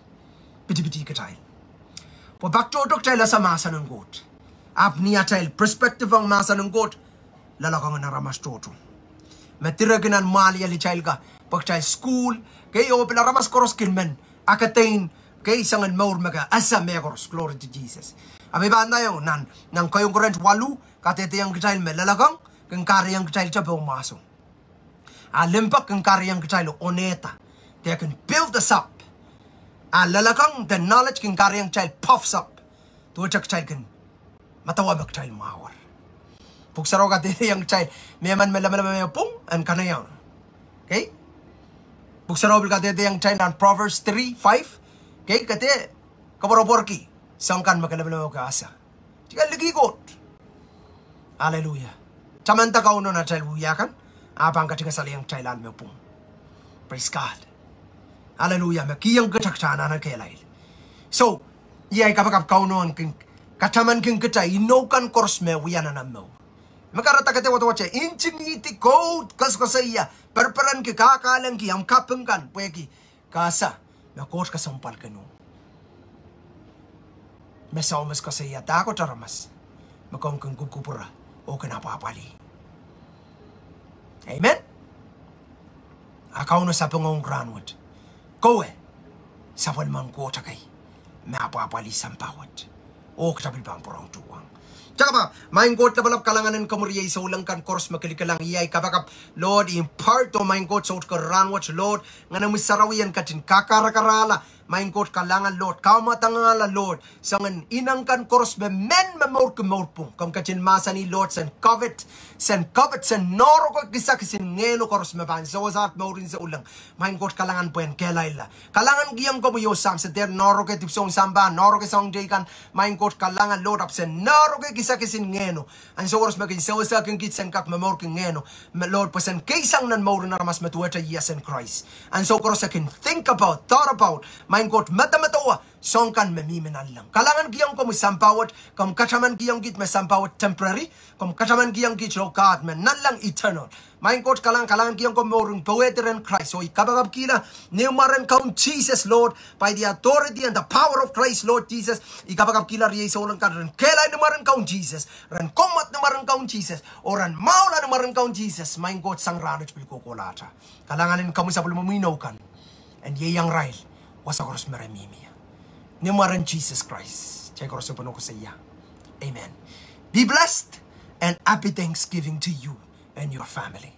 Pitipitih kitail. Pwe pak tohto kitail ese mahsen en Koht. Ahpw ni atail perspective ong mahsen en Koht, loalokong en aramas tohto me direki nan mwahliel kitail ka, pwe kitail sukuhl, kei, oh pil aramas koaros kin men akedein, kei, soangen mour me ke ese mehkoaros, glory to Jesus. Ahpw I pahn ndaiong nan, nan Kaun Korint waluh, kadehdehiong kitail me loalokong kin kahrehiong kitail tepe oh mwahso. A limpoak kin kahrehiong kitail onehda. They can build us up. A loalokong, the knowledge, kin kahrehiong kitail puffs up. Duwehte kitail kin medewe me kitail mwahuer. Pwuhk Sarawi kadehdehiong kitail, mehmen me lemeleme pwung en kanaiehng. Kei? Pwuhk Sarawi pil kadehdehiong kitail nan Proverbs three five. Kei, ke dehr koapworopworki soang kan me ke lemeleme ke ese. Kitail likih Koht. Aleluia. Tamanda Kauno nan atail wia kan, a pahn katingesalieng kitail ahl me pwung. Praise God. Aleluia. Me kihong kitail kitail anahne kehlail. So, iei ahi kapakap, Kauno en kin katamankin kitail inou kan koaros me wia nan omw mour. Me kahrehda ke dehr wadawad te, ntingihdi, koud, koasokoasoia, perperenki, kahkahlengki omw kaping kan pwehki ke ese me Koht kesempwalkin uhk. Me somes koasoia dahkot aramas me komw kin kupwukupwure oh kin apwahpwalih. Amen. A Kauno sapeng ong rahnwet, kowe sapwellimen Koht ekei me apwahpwalih sampah wet. Oh kitail pil pahn pwurehng tuhwong. Kitail kapakap. Maing Koht Lapalap, kalahngan en komwi riei souleng kan koaros me kilkilang iei ahi kapakap, Lord, impart, oh Maing Koht, soutko rahnwet, Lord, Ngenomwi Sarawi en ketin kakarakarahla, Maing Koht, kalahngan, Lord, kamwadangahla, Lord, soangen ineng kan koaros me men me mourki mour pwung. Komw ketin mahsanih, Lord, sen covet, sen covet, sen noahrokei kisakis en ngehno koaros me pahn sewese aht mourin souleng. Maing Koht, kalahngan pwehn kehlailla. Kalahngankihong komwi oh Sahm, se dehr noahrokei dipwisoun sampah, noahrokei soahng teikan. Maing Koht, kalahngan, Lord, ahpw sen noahrokei kisakis en ngehno. Ansou koaros me kin sewesehkin kiht sen kak momourki ngehno, me Lord, pwe sen keisang nan mouren aramas me duwehte ieias en Krais. Ansou koaros e kin think about, thought about, Maing Koht, medemedewe soang kan me mihmi nanleng. Kalahngankihong komwi sampah wet, komw katamankihong kiht me sampah wet temporary, komw katamankihong kiht, oh God, me nanleng eternal. Maing Koht, kalahngan, kalahngankihong komwi mouren powehdi rehn Krais, oh I kapakapkihla ni mwaren Kaun Sises, Lord, by the authority and the power of Christ, Lord Jesus. I kapakapkihla riei souleng kan ren kehlail ni mwaren Kaun Sises, ren kommwad ni mwaren Kaun Sises, oh ren mwahula ni mwaren Kaun Sises. Maing Koht, sang rahnwet pil kohkohlahte. Kalahngan en komwi sapwellimomwi inou kan en ieiang irail wasa koaros me re mihmi ie. Ni mwaren Sises Krais kitail koaros pahn koasoia, amen. Be blessed and happy Thanksgiving to you and your family.